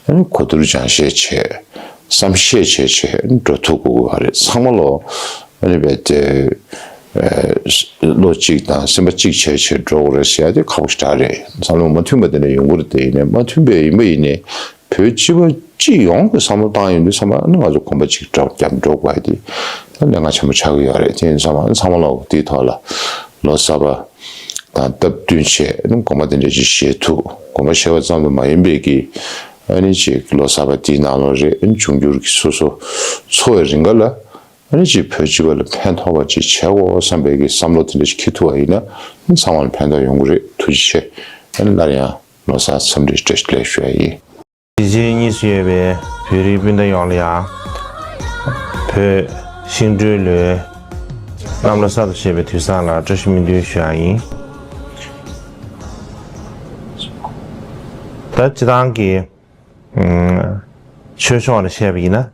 ཨ་ནི་གོ་བསྡུར་སྦྱང་བཤད་བྱས། བསམ་ཤེས་བྱས་བྱས་འགྲོ་ཐུབ་དགོས་ཀྱི་རེད། ཚང་མ་ལོ་ཨ་ནི་རྦད་དེ་བློ་གཅིག་དང་སེམས་པ་གཅིག་བྱས་བྱས་འགྲོ་དགོས་རེད་ཟེར་ཡ་དེ་ཁག་པོ་ཞེ་དྲག་རེད། བསམ་བློ་མ་མཐུན་པ་དེ་འདྲ་ཡོང་གི་རེད། དེ་ཡིན་ནའི་མ་མཐུན་པའི་ཡིན་པ་ཡིན་ནའི་བོད་སྤྱི་པ་སྤྱི་ཡོངས་ཀྱི་བསམ་བློ་བཏང་ཡོང་དུས་ཙམ་པ་ཨ་ནི་ང་ཚོ་གོམ་པ་གཅིག་འགྲོ་རྒྱབ་འགྲོ་དགོས་ཡ་དེ་ད་གནད་འགག་ཆེན་པོ་ཆགས་ཀྱི་ཡོད་རེད། དེ་ཡིན་ཙང་མ་ཚང་མ་ལོ་དེའི་ཐོག་ལ་ལོ་གསར་པ་དང་སྟབས་བསྟུན་བྱས་ཨ་ནི་དགོངས་པ་དེ་འདྲ་ཅིག་བཞེས་ཐུབ། དགོངས་པ་བཞེས་པ་ཙམ་དུ་མ་ཡིན་པའི་གི་ཨ་ནི་ཅིག་ལོ་གསར་པ་དེའི་ནང་ལོགས་རེད། ཨ་ནི་འབྱུང་འགྱུར་གྱི་སོ་སོ་འཚོ་བའི་རིང་ག་ལ་ཨ་ནི་ཅིག་བོད་སྤྱི་པ་ལ་ཕན་ཐོགས་པ་ཅིག་བྱེད་དགོས་བསམ་པའི་གི་བསམ་བློ་དེ་འདྲ་ཅིག་འཁྱེར་ཐུབ་པ་ཡིན་ན་ཨ་ནི་ཚང་མ་ལ་ཕན་ཐོགས་ཡོང་གི་རེད། ཐུགས་རྗེ་ཆེ། ཨ་ནི་སླར་ཡང་ལོ་གསར་འཚམས་འདྲི་བཀྲ་ཤིས་བདེ་ལེགས་ཞུ་ཡ་ཡིན། དེ་རྗེས་གཉིས་སུ་ཡོད་པའི་བོད་རིགས་སྤུན་ཟླ་ཡོངས་ལ་ཡང་། བོད་ཤིང་འབྲུག་ལོའི་གནམ་ལོ་གསར་དུ་བཞད་པའི་དུས་བཟང་ལ་བཀྲ་ཤིས་སྨོན་འདུན་ཞུ་ཡ་ཡིན། ད་སྤྱི་བཏང་གི་ཨམ། ཆོས་ཕྱོགས་ནས་བཤད་པ་ཡིན་ན།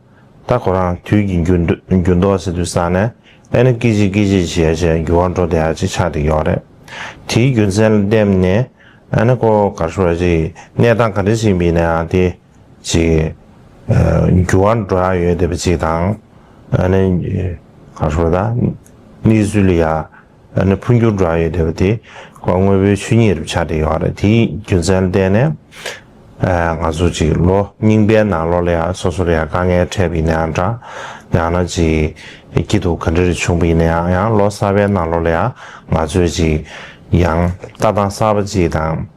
ད་ཁོ་རང་དུས་ཀྱི་འགྱུར་འགྱུར་ལྡོག་ཟེར་དུས་ཙང་ནས་ཨ་ནི་སྐད་ཅིག་སྐད་ཅིག་བྱས་བྱས་འགྱུར་བ་འགྲོ་བསྡད་ཡ་ཅིག་ཆགས་བསྡད་ཡོད་རེད། དེའི་རྒྱུ་མཚན་ལ་བརྟེན་ནས་ཨ་ནི་ཁོ་ག་རེ་ཞུ་དགོས་རེད། ཅིག་གནས་སྟངས་ག་འདྲ་ཞིག་ཡིན་པ་ཡིན་ན་ཡང་དེ་ཅིག་འགྱུར་བ་འགྲོ་ཡ་ཡོད་བསྡད་པ་ཅིག་དང་། ཨ་ནི་ག་རེ་ཞུ་དགོས་རེད། ད་གནས་ཚུལ་ལ་ཡ། ཨ་ནི་འཕོ་འགྱུར་འགྲོ་ཡ་ཡོད་བསྡད་པ་དེ་ཁོ་དངོས་པོའི་ཆོས་ཉིད་རུ་ཆགས་བསྡད་ཡོད་རེད། དེའི་རྒྱུ་མཚན་ལ་བརྟེན་ནས་ཨ་ང་ཚོ་ཅིག་ལོ་རྙིང་པའི་ནང་ལོགས་ལ་ཡང་སོ་སོ་ལ་ཡང་དཀའ་ངལ་འཕྲད་པ་ཡིན་ན་ཡང་འདྲ། ཡང་ན་ཅིག་སྐྱིད་སྡུག་ག་འདྲ་རེ་བྱུང་པ་ཡིན་ན་ཡང་། ཡང་ལོ་གསར་པའི་ནང་ལོགས་ལ་ཡང་ང་ཚོས་ཅིག་ཡང་ལྟ་སྟངས་གསར་པ་ཅིག་དང་།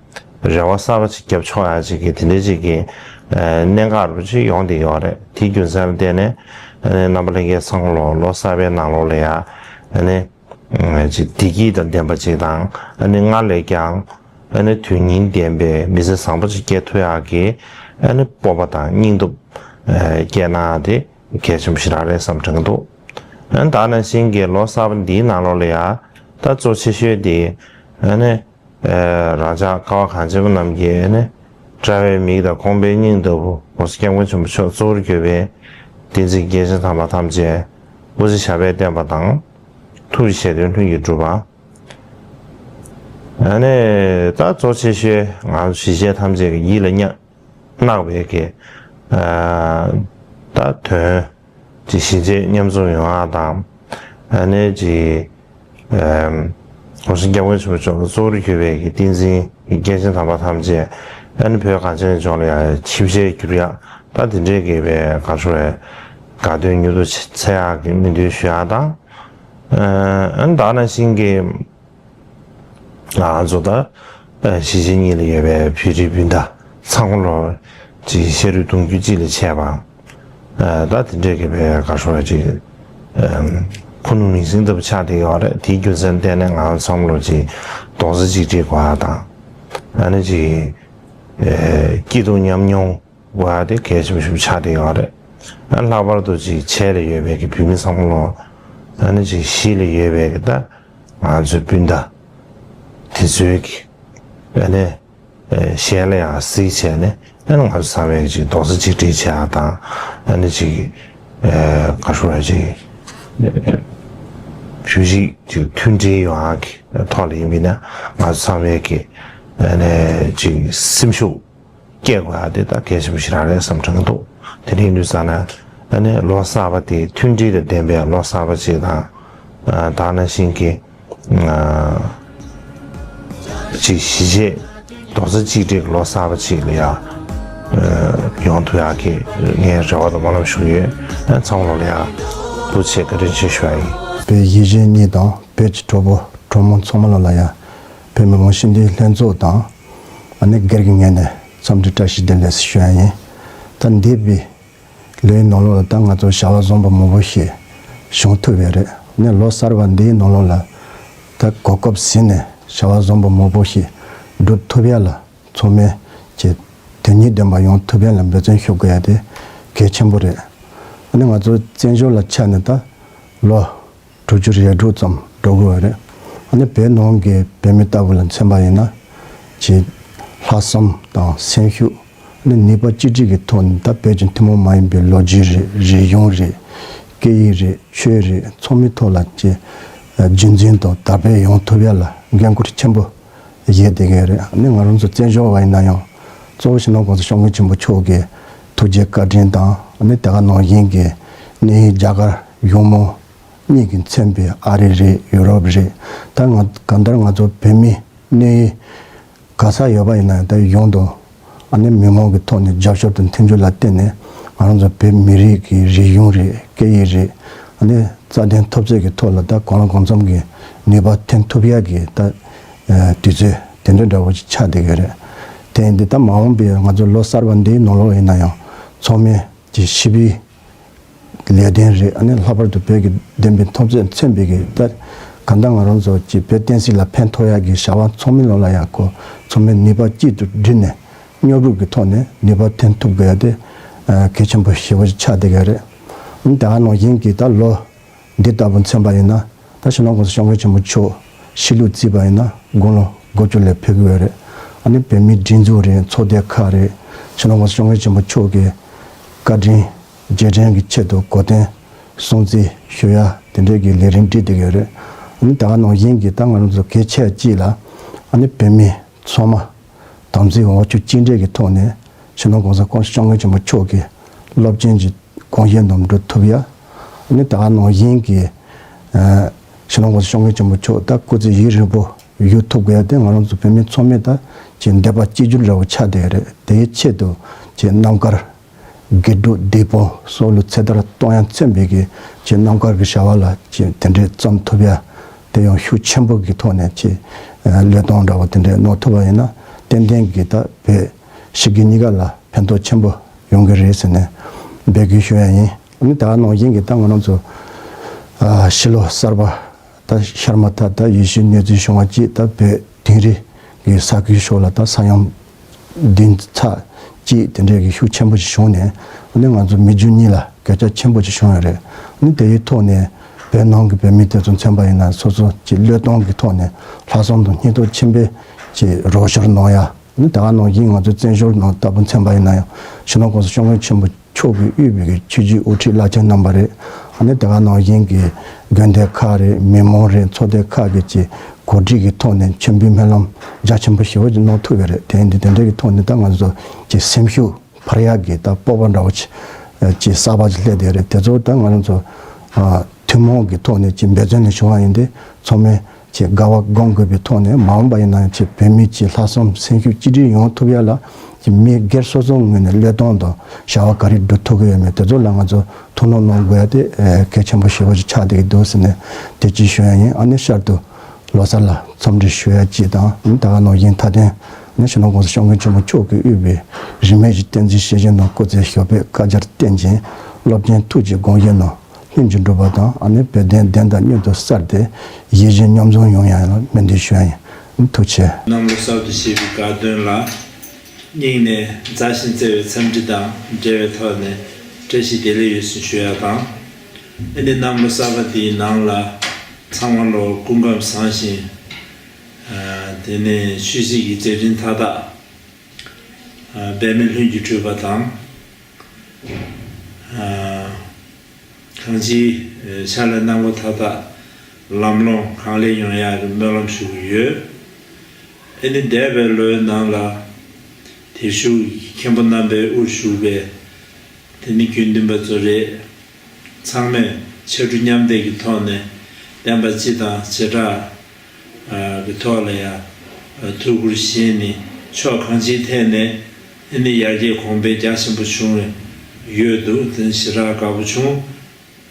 རེ་བ་གསར་པ་ཅིག་བརྒྱབ་ཆོག་ཡ་ཅིག་གི་དེ་འདྲའི་ཅིག་གི་གནད་འགག་རུ་ཅིག་ཡོང་བསྡད་ཡོད་རེད། དེའི་རྒྱུ་མཚན་ལ་བརྟེན་ནས་ཨ་ནི་རྣམ་པ་ལྷན་རྒྱས་ཚང་མ་ལོ་ལོ་གསར་པའི་ནང་ལོགས་ལ་ཡ་ཨ་ནི་ཅིག་བདེ་སྐྱིད་དང་ལྡན་པ་ཅིག་དང་ཨ་ནི་སྔར་ལས་ཀྱང་ཨ་ནི་དོན་སྙིང་ལྡན་པའི་མི་ཚེ་བཟང་པོ་ཅིག་སྐྱེལ་ཐུབ་ཡག་གི་ཨ་ནི་སྤོབས་པ་དང་སྙིང་སྟོབས་སྐྱེལ་གནང་ཡག་དེ་གལ་ཆེན་པོ་ཞེ་དྲག་རེད་བསམ་དྲན་གྱི་འདུག་ཨ་ནི་ད་ནང་བཞིན་གྱི་ལོ་གསར་པ་འདིའི་ནང་ལོགས་ལ་ཡ་ད་གཙོ་ཆེ་ཤོས་དེ་ཨ་ནི་རང་ཅག་ཀ་བ་གངས་ཅན་པ་རྣམས་ཀྱི་ཨ་ནི་དཔྲལ་བའི་མིག་དང་ཁོང་པའི་སྙིང་ལྟ་བུ་༸གོང་ས་༸སྐྱབས་མགོན་ཆེན་པོ་མཆོག་གཙོ་བོར་གྱུར་པའི་བསྟན་འཛིན་སྐྱེས་ཆེན་དམ་པ་ཐམས་ཅད་སྐུ་ཚེ་ཞབས་པད་བརྟན་པ་དང་། ཐུགས་ཀྱི་བཞེད་དོན་ལྷུན་གྱིས་གྲུབ་པ། ཨ་ནི་ད་གཙོ་ཆེ་ཤོས་ང་ཚོ་གཞིས་བྱེས་ཐམས་ཅད་ཀྱི་ཡིད་ལ་ཉ- བརྣག་པའི་གི་ཨ་ད་དོན་གྱི་གཞིས་བྱེས་མཉམ་འཛོམས་ཡོང་བ་དང་། ཨ་ནི་གྱི་ཨ་༸གོང་ས་༸སྐྱབས་མགོན་ཆེན་པོ་མཆོག་གཙོ་བོར་གྱུར་པའི་གི་བསྟན་འཛིན་གྱི་སྐྱེས་ཆེན་དམ་པ་ཐམས་ཅད་ཨ་ནི་བོད་གངས་ཅན་ལྗོངས་ལ་ཡང་ཆིབས་ཞལ་བསྒྱུར་ཡག་ད་དེ་འདྲའི་གི་བའི་ག་ཚོད་རེད། དགའ་སྟོན་མྱུར་དུ་ཚེ་ཡག་གི་སྨོན་འདུན་ཞུ་ཡག་དང་། ཨ་ནི་ད་ནང་བཞིན་གྱི་ང་ཚོ་ད་གཞིས་བྱེས་གཉིས་ལ་ཡོད་པའི་བོད་རིགས་སྤུན་ཟླ་ཚང་མ་ལོ་ཅིག་ཤ་རུས་གདུང་རྒྱུད་གཅིག་ལ་ཆད་པ། ད་དེ་འདྲས་ཀྱི་བའི་ག་ཤོ་ཅིག་ཁུ་ནུ་མིང་སྲིང་ལྟ་བུ་ཆགས་བསྡད་ཡོད་རེད། དེའི་རྒྱུ་མཚན་བརྟེན་ནས་ང་ཚང་མ་ལོ་ཅིག་རྡོག་རྩ་གཅིག་སྒྲིལ་དགོས་པ་དང་། ཨ་ནི་ཅིག་སྐྱིད་སྡུག་མཉམ་མྱོང་དགོས་པ་དེ་གལ་ཆེན་པོ་ཞིག་ཆགས་བསྡད་ཡོད་རེད། ཨ་ལྷག་པར་དུ་ཅིག་བྱེས་ལ་ཡོད་པའི་གི་བོད་མི་ཚང་མ་ལོ། ཨ་ནི་ཅིག་གཞིས་ལ་ཡོད་པའི་གི་ད་ང་ཚོའི་སྤུན་ཟླ་དེ་ཚོའི་གི་ཨ་ནི་ཞལ་ལ་ཡང་གཟིགས་བྱས་ནས་ཨ་ནི་ང་ཚོ་ཚང་མས་ཅིག་རྡོག་རྩ་གཅིག་སྒྲིལ་བྱེད་ཡག་དང་། ཨ་ནི་ཅིག་ག་ཤོ་ཅིག་བོད་རིགས་ཅིག་མཐུན་སྒྲིལ་ཡོང་ཡག་གི་ཐོག་ལ་ཡིན་པས་ན་ང་ཚོ་ཚང་མས་ཀྱི་ཨ་ནི་ཅིག་སེམས་ཤུགས་སྐྱེད་དགོས་ཡག་དེ་ད་གལ་ཆེན་པོ་ཞིག་རང་རེད་བསམ་དྲན་གྱི་འདུག་དེ་འདྲ་ཡིན་དུས་ཙང་ན་ཨ་ནི་ལོ་གསར་པ་དེ་མཐུན་སྒྲིལ་དང་ལྡན་པའི་ལོ་གསར་པ་ཅིག་དང་། ད་ནང་བཞིན་གྱི་ཅིག་གཞིས་བྱེས་རྡོག་རྩ་གཅིག་སྒྲིལ་གྱི་ལོ་གསར་པ་ཅིག་ལ་ཡང་ཡོང་ཐུབ་ཡག་གི་ངས་རེ་བ་དང་སྨོན་ལམ་ཞུ་གི་ཡོད། ཚང་མ་ལོ་ལ་ཡང་ཐུགས་རྗེ་ཆེ་བཀའ་དྲིན་ཆེ་ཞུ་ཡག་ཡིན། བོད་གཞིས་བྱེས་གཉིས་དང་བོད་ཀྱི་གྲོགས་པོ་གྲོགས་མོ་ཚང་མ་ལོ་ལ་ཡང་བོད་མི་མང་སྤྱི་འཐུས་ལྷན་ཚོགས་དང་ཨ་ནི་སྒེར་གྱི་ངོས་ནས་འཚམས་འདྲི་བཀྲ་ཤིས་བདེ་ལེགས་ཞུ་ཡག་ཡིན། ད་འདས་པའི་ལོའི་ནང་ལོགས་ལ་ད་ང་ཚོ་བྱ་བ་བཟང་པོ་མང་པོ་ཞིག་བྱུང་ཐུབ་ཡོད་རེད། ནས་ལོ་གསར་པ་འདིའི་ནང་ལོགས་ལ་ད་གོ་སྐབས་ཟིན་ནས་བྱ་བ་བཟང་པོ་མང་པོ་ཞིག་སྒྲུབ་ཐུབ་ཡག་ལ་ཚང་མས་ཀྱི་དོན་སྙིང་ལྡན་པ་ཡོང་ཐུབ་ཡག་ལ་འབད་བརྩོན་ཞུ་དགོས་ཡག་དེ་གལ་ཆེན་པོ་རེད། ཨ་ནི་ང་ཚོ་བཙན་བྱོལ་ལ་ཆགས་ནས་ད་ལོ་དྲུག་ཅུ་རེ་དྲུག་ཙམ་འགྲོ་དགོས་པ་རེད། ཨ་ནི་བོད་ནང་གི་བོད་མི་ལྟ་བུ་ལ་མཚོན་པ་ཡིན་ན་ཅིག་ལྷག་བསམ་དང་སེམས་ཤུགས། ཨ་ནི་ནུས་པ་གཅིག་སྒྲིལ་གྱི་ཐོག་ནས་ད་བོད་ཀྱི་ཐུན་མོང་མ་ཡིན་པའི་ལོ་རྒྱུས་རེད། རིག་གཞུང་རེད། སྐད་ཡིག་རེད། ཆོས་རེད། ཚང་མའི་ཐོག་ལ་ཅིག་རྒྱུན་འཛིན་དང་དར་སྤེལ་ཡོང་ཐུབ་ཡག་ལ་འགན་ཁུར་ཆེན་པོ་བཞེས་བསྡད་ཀྱི་ཡོད་རེད། ཨ་ནི་ང་རང་ཚོ་བཙན་བྱོལ་བ་ཡིན་ན་ཡང་གཙོ་བོ་སྤྱི་ནོར་༸གོང་ས་༸སྐྱབས་མགོན་ཆེན་པོ་མཆོག་གི་ཐུགས་རྗེ་བཀའ་དྲིན་དང་ཨ་ནི་དེ་ག་ནང་བཞིན་གྱི་གནས་ཡུལ་རྒྱ་གར་གཞུང་མང་གཉིས་ཀྱིས་མཚོན་པའི་ཨ་རི་རེད། ཡུ་རོབ་རེད། ད་ང་གང་ལྟར་ང་ཚོ་བོད་མི་གནས་ཡུལ་ག་ས་ཡོད་པ་ཡིན་ན་ཡང་ད་གཞུང་དང་ཨ་ནི་མི་མང་གི་ཐོག་ནས་རྒྱབ་སྐྱོར་དང་མཐུན་འགྱུར་ལ་བརྟེན་ནས་ང་རང་ཚོ་བོད་མི་རིགས་ཀྱི་རིག་གཞུང་རེད། སྐད་ཡིག་རེད། ཨ་ནི་རྩ་དོན་འཐབ་རྩོད་ཀྱི་ཐོག་ལ་ད་གང་ལ་གང་འཚམ་གྱི་ནུས་པ་ཐོན་ཐུབ་ཡག་གི་ད་དུས་ཚོད་དེ་འདྲ་འདྲ་བོ་ཞིག་ཆགས་བསྡད་ཀྱི་རེད། དེ་ཡིན་དུས་ད་མ་འོངས་པའི་ང་ཚོ་ལོ་གསར་པ་འདིའི་ནང་ལོགས་ཡིན་ན་ཡང་ཚང་མས་ཀྱི་ཞི་བའི་ལས་དོན་རེད། ཨ་ནི་ལྷག་པར་དུ་བོད་ཀྱི་བདེན་པའི་འཐབ་རྩོད་མཚོན་པའི་གི་ད་གང་ལྟར་ང་རང་ཚོ་ཀྱི་བོད་བསྟན་སྲིད་ལ་ཕན་ཐོགས་ཡག་གི་བྱ་བ་ཚང་མའི་ལོ་ལ་ཡག་གོ་ཚང་མས་ནུས་པ་གཅིག་ཏུ་བསྒྲིལ་ནས་མཉམ་རུབ་ཀྱི་ཐོག་ནས་ནུས་པ་ཐོན་ཐུབ་དགོས་ཡག་དེ་གལ་ཆེན་པོ་ཞེ་པོ་ཅིག་ཆགས་བསྡད་ཀྱི་རེད། ཨ་ནི་ད་ག་ནང་བཞིན་གྱི་ད་ལོ་འདི་ལྟ་བུ་མཚོན་པ་ཡིན་ན་ད་སྤྱི་ནོར་༸གོང་ས་༸སྐྱབས་མགོན་ཆེན་པོ་མཆོག་ཤི་ལུགས་བརྩིས་པ་ཡིན་ན་དགུང་ལོ་དགུ་བཅུ་ལ་ཕེབས་ཀྱི་ཡོད་རེད། ཨ་ནི་བོད་མིའི་སྒྲིག་འཛུགས་རེད། ཚོགས་སྡེ་ཁག་རེད། སྤྱི་ནོར་༸གོང་ས་༸སྐྱབས་མགོན་ཆེན་པོ་མཆོག་གི་བཀའ་དྲིན་རྗེས་དྲན་གྱི་ཆེད་དུ་གོ་སྟོན་སྲུང་བརྩི་ཞུ་ཡ་དེ་འདྲའི་གི་ལས་རིམ་སྒྲིག་བསྡད་ཀྱི་ཡོད་རེད། ཨ་ནི་ད་ག་ནང་བཞིན་གྱི་ད་ང་རང་ཚོ་གལ་ཆེ་གཅིག་ལ་ཨ་ནི་བོད་མི་ཚང་མ་དམ་ཚིག་འོ་ཆུ་གཅིག་འདྲེས་ཀྱི་ཐོག་ནས་སྤྱི་ནོར་༸གོང་ས་༸སྐྱབས་མགོན་ཆེན་པོ་མཆོག་གི་རླབས་ཆེན་གྱི་དགོངས་བཞེད་རྣམས་འགྲུབ་ཐུབ་ཡ། ཨ་ནི་ད་ག་ནང་བཞིན་གྱི་ཨ་སྤྱི་ནོར་༸གོང་ས་༸སྐྱབས་མགོན་ཆེན་པོ་མཆོག་ད་སྐུ་ཚེ་ཡུན་རིང་པོ་ཡོད་ཐུབ་དགོས་ཡ་དེ་ང་རང་ཚོ་བོད་མི་ཚང་མས་ད་ཀྱི་འདོད་པ་གཅིག་གྱུར་འདྲ་བོ་ཆགས་བསྡད་ཡོད་རེད། དེའི་ཆེད་དུ་ཀྱི་རྣམ་དཀར་དགེ་ཕྲུག་བདེ་སྤུན་སྲོག་བླུ་ཚེ་ཐར་གཏོང་ཡ་མཚོན་པའི་གི་ཀྱི་རྣམ་དཀར་གྱི་བྱ་བ་ལ་ཀྱི་དེ་འདྲའི་བརྩམས་ཐུབ་ཡ་དེ་ཡང་ཤུགས་ཆེན་པོ་གི་ཐོག་ནས་ཀྱི་བློས་གཏོང་འདྲ་བོ་དེ་འདྲའི་གནང་ཐུབ་པ་ཡིན་ན་ ཏན་ཏན་གྱི་ད་བོད་ཕྱི་རྒྱལ་གཉིས་ཀ་ལ་ཕན་ཐོགས་ཆེན་པོ་ཡོང་གི་རེད་ཟེར་ནས་འབོད་སྐུལ་ཞུ་ཡ་ཡིན། ཨ་ནི་ད་ག་ནང་བཞིན་གྱི་ད་ང་རང་ཚོ་ཨ་ཕྱི་ལོ་གསར་པ་ད་ཤར་མ་ཐག་ད་ཡེ་ཤུའི་གནས་ཚུལ་བྱུང་བ་གཅིག་ད་བོད་དིང་རི་གི་ས་ཁུལ་ཕྱོགས་ལ་ད་ས་ཡོམ་བདུན་ཚེག་གཅིག་དེ་འདྲའི་གི་ཤུགས་ཆེན་པོ་ཞིག་བྱུང་ནས། ཨ་ནི་ང་ཚོ་མི་རྒྱུ་གཉིས་ལ་གོད་ཆག་ཆེན་པོ་ཞིག་བྱུང་ཡོད་རེད། ཨ་ནི་དེའི་ཐོག་ནས་བོད་ནང་གི་བོད་མི་དེ་ཚོ་མཚོན་པ་ཡིན་ན་སོ་སོ་གི་བློས་གཏོང་གི་ཐོག་ནས་ལྷག་བསམ་དང་སྙིང་སྟོབས་ཆེན་པོས་ཀྱི་རོགས་སྐྱོར་གནང་ཡ། ཨ་ནི་ད་ག་ནང་བཞིན་ང་ཚོ་བཙན་བྱོལ་ནང་ལྟ་བུ་མཚོན་པ་ཡིན་ན་ཡང་སྤྱི་ནོར་༸གོང་ས་༸སྐྱབས་མགོན་ཆེན་པོ་མཆོག་གིས་དབུས་པའི་གི་ཆོས་བརྒྱུད་དབུ་ཁྲིད་བླ་ཆེན་རྣམ་པ་རེད། ཨ་ནི་དེ་ག་ནང་བཞིན་གྱི་དགོན་སྡེ་ཁག་རེད། མི་མང་རེད། ཚོགས་སྡེ་ཁག་གི་ཀྱི་གོ་སྒྲིག་གི་ཐོག་ནས་མཆོད་འབུལ་སྨོན་ལམ་རྒྱ་ཆེན་པོ་ཞེ་པོ་ཅིག་གནང་ཐུབ་ཡོད་རེད། དེ་ཡིན་དུས་དེ་འདྲ་གི་ཐོག་ནས་ད་ང་ཚོ་ཀྱི་སེམས་ཤུགས་འཕར་ཡག་གི་ད་སྤོབས་པ་འདྲ་བོ་ཅིག་ཀྱི་གསར་པ་ཅིག་སླེབས་བསྡད་ཡོད་རེད། དེ་ཚོ་ད་ང་རང་ཚོ་ཨ་ཐུན་མོང་གི་ཐོག་ནས་ཀྱི་འབད་བརྩོན་ལས་བྱུང་བ་ཡིན་ཏེ། ཚང་མས་ཀྱི་དགའ་བ་སྒོམ་དགོས་པའི་ཐོག་ནས་མ་འོངས་པ་ཡིན་ན་ཡང་ཀྱི་བོད་མི་ཀྱི་ལྷག་བསམ་སེམས་ཤུགས་གཅིག་སྒྲིལ་ཡོང་ཐུབ་ཡ་ལ་ཀྱི་མི་སྒེར་སོ་སོའི་ངོས་ནས་བློས་གཏོང་དང་བྱ་བ་ག་རེ་སྒྲུབ་ཐུབ་ཀྱི་ཡོད་མེད་དེ་ཚོ་ལ་ང་ཚོ་ཐུགས་སྣང་གནང་དགོས་ཡ་དེ་ཨེ་གལ་ཆེན་པོ་ཞེ་པོ་ཅིག་ཆགས་བསྡད་ཀྱི་འདུག་ཟེར་ནས་དེ་གཅིག་ཞུ་ཡ་ཡིན། ཨ་ནི་ཤར་དུ་ལོ་གསར་ལ་འཚམས་འདྲི་ཞུ་ཡ་གཅིག་དང་། ཨ་ནི་ད་ག་ནང་བཞིན་མཐའ་དོན་ནི་སྤྱི་ནོར་༸གོང་ས་༸སྐྱབས་མགོན་ཆེན་པོ་མཆོག་གིས་དབུས་པའི་རིས་མེད་ཀྱི་བསྟན་འཛིན་སྐྱེས་ཆེན་དང་སྐུ་ཚེ་ཞབས་པད་བསྐལ་བརྒྱར་བརྟན་ཅིང་། རླབས་ཆེན་ཐུགས་ཀྱི་དགོངས་བཞེད་རྣམས་ལྷུན་གྱིས་འགྲུབ་པ་དང་། ཨ་ནི་བོད་དོན་བདེན་མཐའ་མྱུར་དུ་གསལ་ཏེ་ཡིད་བཞིན་མཉམ་འཛོམས་ཡོང་ཡ་ལ་སྨོན་འདུན་ཞུ་ཡ་ཡིན། ཐུགས་རྗེ་ཆེ། གནམ་ལོ་གསར་དུ་བཞད་པའི་དགའ་སྟོན་ལ་སྙིང་ནས་མཛའ་ཞིང་བརྩེ་བའི་འཚམས་འདྲི་དང་འབྲེལ་བའི་ཐོག་ནས་བཀྲ་ཤིས་བདེ་ལེགས་ཡོད་ཟེར་ཞུ་ཡ་དང་། ཨ་ནི་གནམ་ལོ་གསར་པ་འདིའི་ནང་ལ་ཚང་མ་ལོ་སྐུ་ཁམས་བཟང་ཞིང་། ཨ་དེ་ནས་ཆོས་སྲིད་ཀྱི་མཛད་འཕྲིན་མཐའ་དག་ཨ་འབད་མེད་ལྷུན་གྱིས་གྲུབ་པ་དང་། ཨ་གང་ཅིའི་ཕྱག་ལས་གནང་སྒོ་མཐའ་དག་ལམ་ལྷོང་གང་ལེགས་ཡོང་ཡག་གི་སྨོན་ལམ་ཞུ་གི་ཡོད། ཨ་ནི་འདས་པའི་ལོའི་ནང་ལ་དེར་བཞུགས་མཁན་པོ་རྣམ་པའི་དབུར་བཞུགས་པའི་དེ་ནི་དགེ་འདུན་པ་ཚོ་རེད། ཚང་མས་ཕྱར་གྲུ་མཉམ་འདེགས་ཀྱི་ཐོག་ནས་བསྟན་པ་སྤྱི་དང་བྱེ་བྲག་གི་ཐོག་ལ་ཡང་ཐུགས་ཁུར་བཞེས་ནས་ཕྱོགས་གང་ཅིའི་ཐད་ནས་ཨ་ནི་ཡར་རྒྱས་གོང་འཕེལ་རྒྱ་ཆེན་པོ་བྱུང་ཡོད་འདུག་དེ་ནི་ཞེ་དྲག་དགའ་པོ་བྱུང་།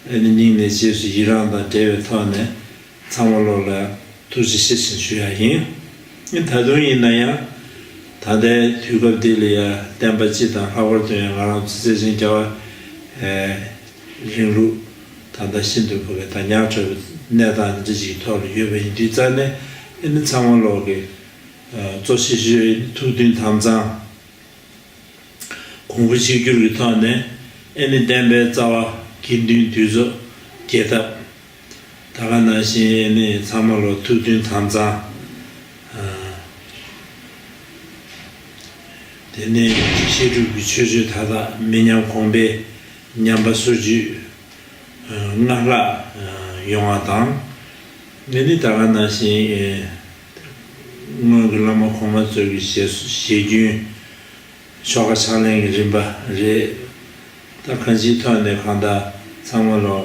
ཨ་ནི་སྙིང་ནས་རྗེས་སུ་ཡི་རང་དང་འབྲེལ་བའི་ཐོག་ནས་ཚང་མ་ལོག་ལ་ཐུགས་རྗེ་ཆེ་ཞེས་ཞུ་ཡ་ཡིན། ཨ་ནི་ད་དུང་ཡིན་ན་ཡང་ད་ལྟའི་དུས་སྐབས་འདི་ལ་ཡང་བསྟན་པ་སྤྱི་དང་ལྷག་པར་དུ་ཡང་ང་རང་ཚོ་བརྩེ་ཆེན་རྒྱལ་བ་རིང་ལུགས་ད་ལྟ་ཤིན་ཏུ་བོད་ཀྱི་ད་ཉག་ཕྲ་བའི་གནས་སྟངས་འདི་འདྲ་ཞིག་ཐོག་ལ་ཡོད་པ་ཡིན་དུས་ཙང་ནས། ཨ་ནི་ཚང་མ་ལོག་གི་གཙོ་ཆེ་ཤོས་ཐུགས་མཐུན་དམ་གཙང་། གོང་བུ་གཅིག་གྱུར་གྱི་ཐོག་ནས་ཨ་ནི་བསྟན་པའི་རྩ་བ་དགེ་འདུན་འདུས་ཚོགས་རྒྱས་ཐབས། ད་ག་ནང་བཞིན་ཨ་ནི་ཚང་མ་ལོ་ཐུགས་མཐུན་དམ་གཙང་། ཨ་དེ་ནས་བཤད་སྒྲུབ་ཀྱི་ཆོས་སྤྱོད་མཐའ་དག་མི་ཉམས་གོང་འཕེལ་ཉམས་པ་སོར་ཆུད་སྔར་ལྷག་ཡོང་བ་དང་། ཨ་ནི་ད་ག་ནང་བཞིན་སྔོན་གྱི་བླ་མ་གོང་མ་ཚོ་གི་ཞལ་ཞལ་རྒྱུན། ཆོ་ག་ཕྱག་ལེན་གྱི་རིམ་པ་རེད། ད་གང་ཅིའི་ཐོག་ནས་གང་ལྟར་ཚང་མ་ལོ་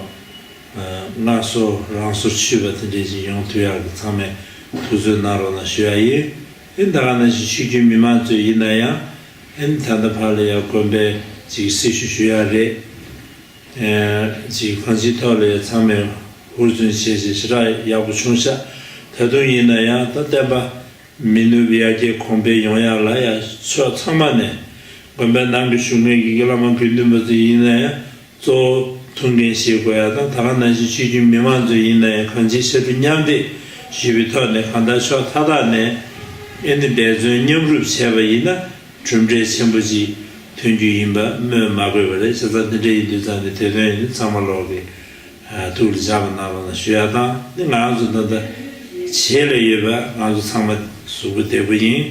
སྔར་སོར་རང་སོར་ཆུད་པ་དེ་འདྲས་ཅིག་ཡོང་ཐུབ་ཡག་གི་ཚང་མས་ཐུགས་བརྩོན་གནང་རོགས་གནང་ཞུ་ཡ་ཡིན། ཨེ་ད་ག་ནང་བཞིན་ཆོས་བརྒྱུད་མི་མང་ཚོས་ཡིན་ན་ཡང་ཨེ་ད་ལྟ་བར་ལ་ཡང་དགོན་པའི་ཅིག་སྲི་ཞུ་ཞུ་ཡ་རེད། ཅིག་གང་ཅིའི་ཐོག་ལ་ཡང་ཚང་མས་ཧུར་བརྩོན་བྱས་བྱས་ཞེ་དྲག་ཡག་པོ་བྱུང་ཤག་ད་དུང་ཡིན་ན་ཡང་ད་བསྟན་པ་མི་ནུབ་ཡར་རྒྱས་གོང་འཕེལ་ཡོང་ཡག་ལ་ཡང་ཕྱོགས་ཚང་མ་ནས་དགོན་པའི་ནང་གི་བཞུགས་མཁན་གྱི་བླ་མ་དགེ་འདུན་པ་ཚོ་ཡིན་ན་ཡང་གཙོ་བོ་ཐུགས་འགན་བཞེས་དགོས་ཡག་དང་། ད་ག་ནང་བཞིན་ཆོས་བརྒྱུད་མི་མང་ཚོ་ཡིན་ན་ཡང་གང་ཅིའི་ཕྱར་གྲུ་མཉམ་འདེགས་ཞུས་པའི་ཐོག་ནས་གང་ལྟར་ཕྱོགས་མཐའ་དག་ནས་ཨེ་ནི་འབད་བརྩོན་མཉམ་རུབ་བྱས་པ་ཡིན་ན་གྲུབ་འབྲས་ཆེན་པོ་ཅིག་ཐོན་རྒྱུ་ཡིན་པ་སྨོས་མ་དགོས་པ་རེད། བྱས་ཙང་དེ་འདྲ་ཡིན་དུས་ཙང་ནས་དེ་དོན་ཡིན་ན་ཚང་མ་ལོག་གི་ཐུགས་ལ་འཇགས་པ་གནང་རོགས་གནང་ཞུ་ཡག་དང་། ནི་ང་རང་ཚོ་ད་ལྟ་བྱེད་ལ་ཡོད་པ་ང་ཚོ་ཚང་མ་གཟུགས་པོ་བདེ་པོ་ཡིན།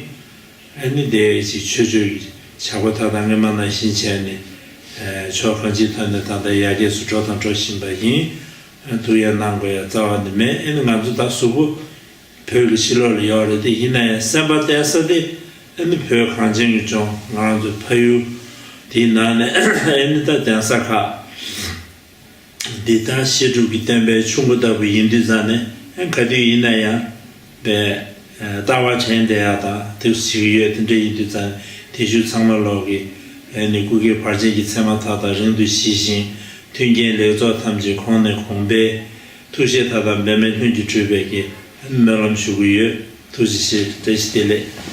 ཨ་ནི་དེ་ཅིག་ཆོས་ཕྱོགས་ཀྱི་བྱ་སྒོ་མཐའ་དག་སྔོན་མ་ནང་བཞིན་བྱས་ནས་ཕྱོགས་གང་ཅིའི་ཐོག་ནས་ད་ལྟ་ཡར་རྒྱས་སུ་འགྲོ་དང་འགྲོ་བཞིན་པ་ཡིན། ཐུགས་ཡ་གནང་དགོས་ཡ་རྩ་བ་ནས་མེད། ཨ་ནི་ང་ཚོ་ད་གཟུགས་པོ་བོད་ཀྱི་ཕྱི་ལོགས་ལ་ཡོད་རེད་དེ། ཡིན་ན་ཡང་སེམས་པ་གཏད་ས་དེ་ཨ་ནི་བོད་གངས་ཅན་གྱི་ལྗོངས་ང་རང་ཚོའི་ཕ་ཡུལ་དེའི་ནང་ནས་ཨ་ནི་ད་གདན་ས་ཁག་འདི་ལྟར་བཤད་སྒྲུབ་ཀྱི་བསྟན་པའི་ཆུ་འགོ་ལྟ་བུ་ཡིན་དུས་ཙང་ནས་ཨ་ག་དུས་ཡིན་ན་ཡང་པའི་ལྟ་བ་དྲན་བསྡད་ཡག་དང་དེ་བྱེད་ཀྱི་ཡོད། དེ་འདྲ་ཡིན་དུས་ཙང་དེ་ཤུལ་ཚང་མ་ལོག་གི་ཨ་ནི་སྐུ་སྒེར་བར་ཆད་ཀྱི་མཚན་མ་མཐའ་དག་རིང་དུ་ཞི་ཞིང་། མཐུན་རྐྱེན་ལེགས་ཚོགས་ཐམས་ཅད་གོང་ནས་གོང་འཕེལ། ཐུགས་བཞེད་མཐའ་དག་འབད་མེད་ལྷུན་གྱིས་གྲུབ་པའི་གི་སྨོན་ལམ་ཞུ་གི་ཡོད། ཐུགས་རྗེ་ཆེ། བཀྲ་ཤིས་བདེ་ལེགས།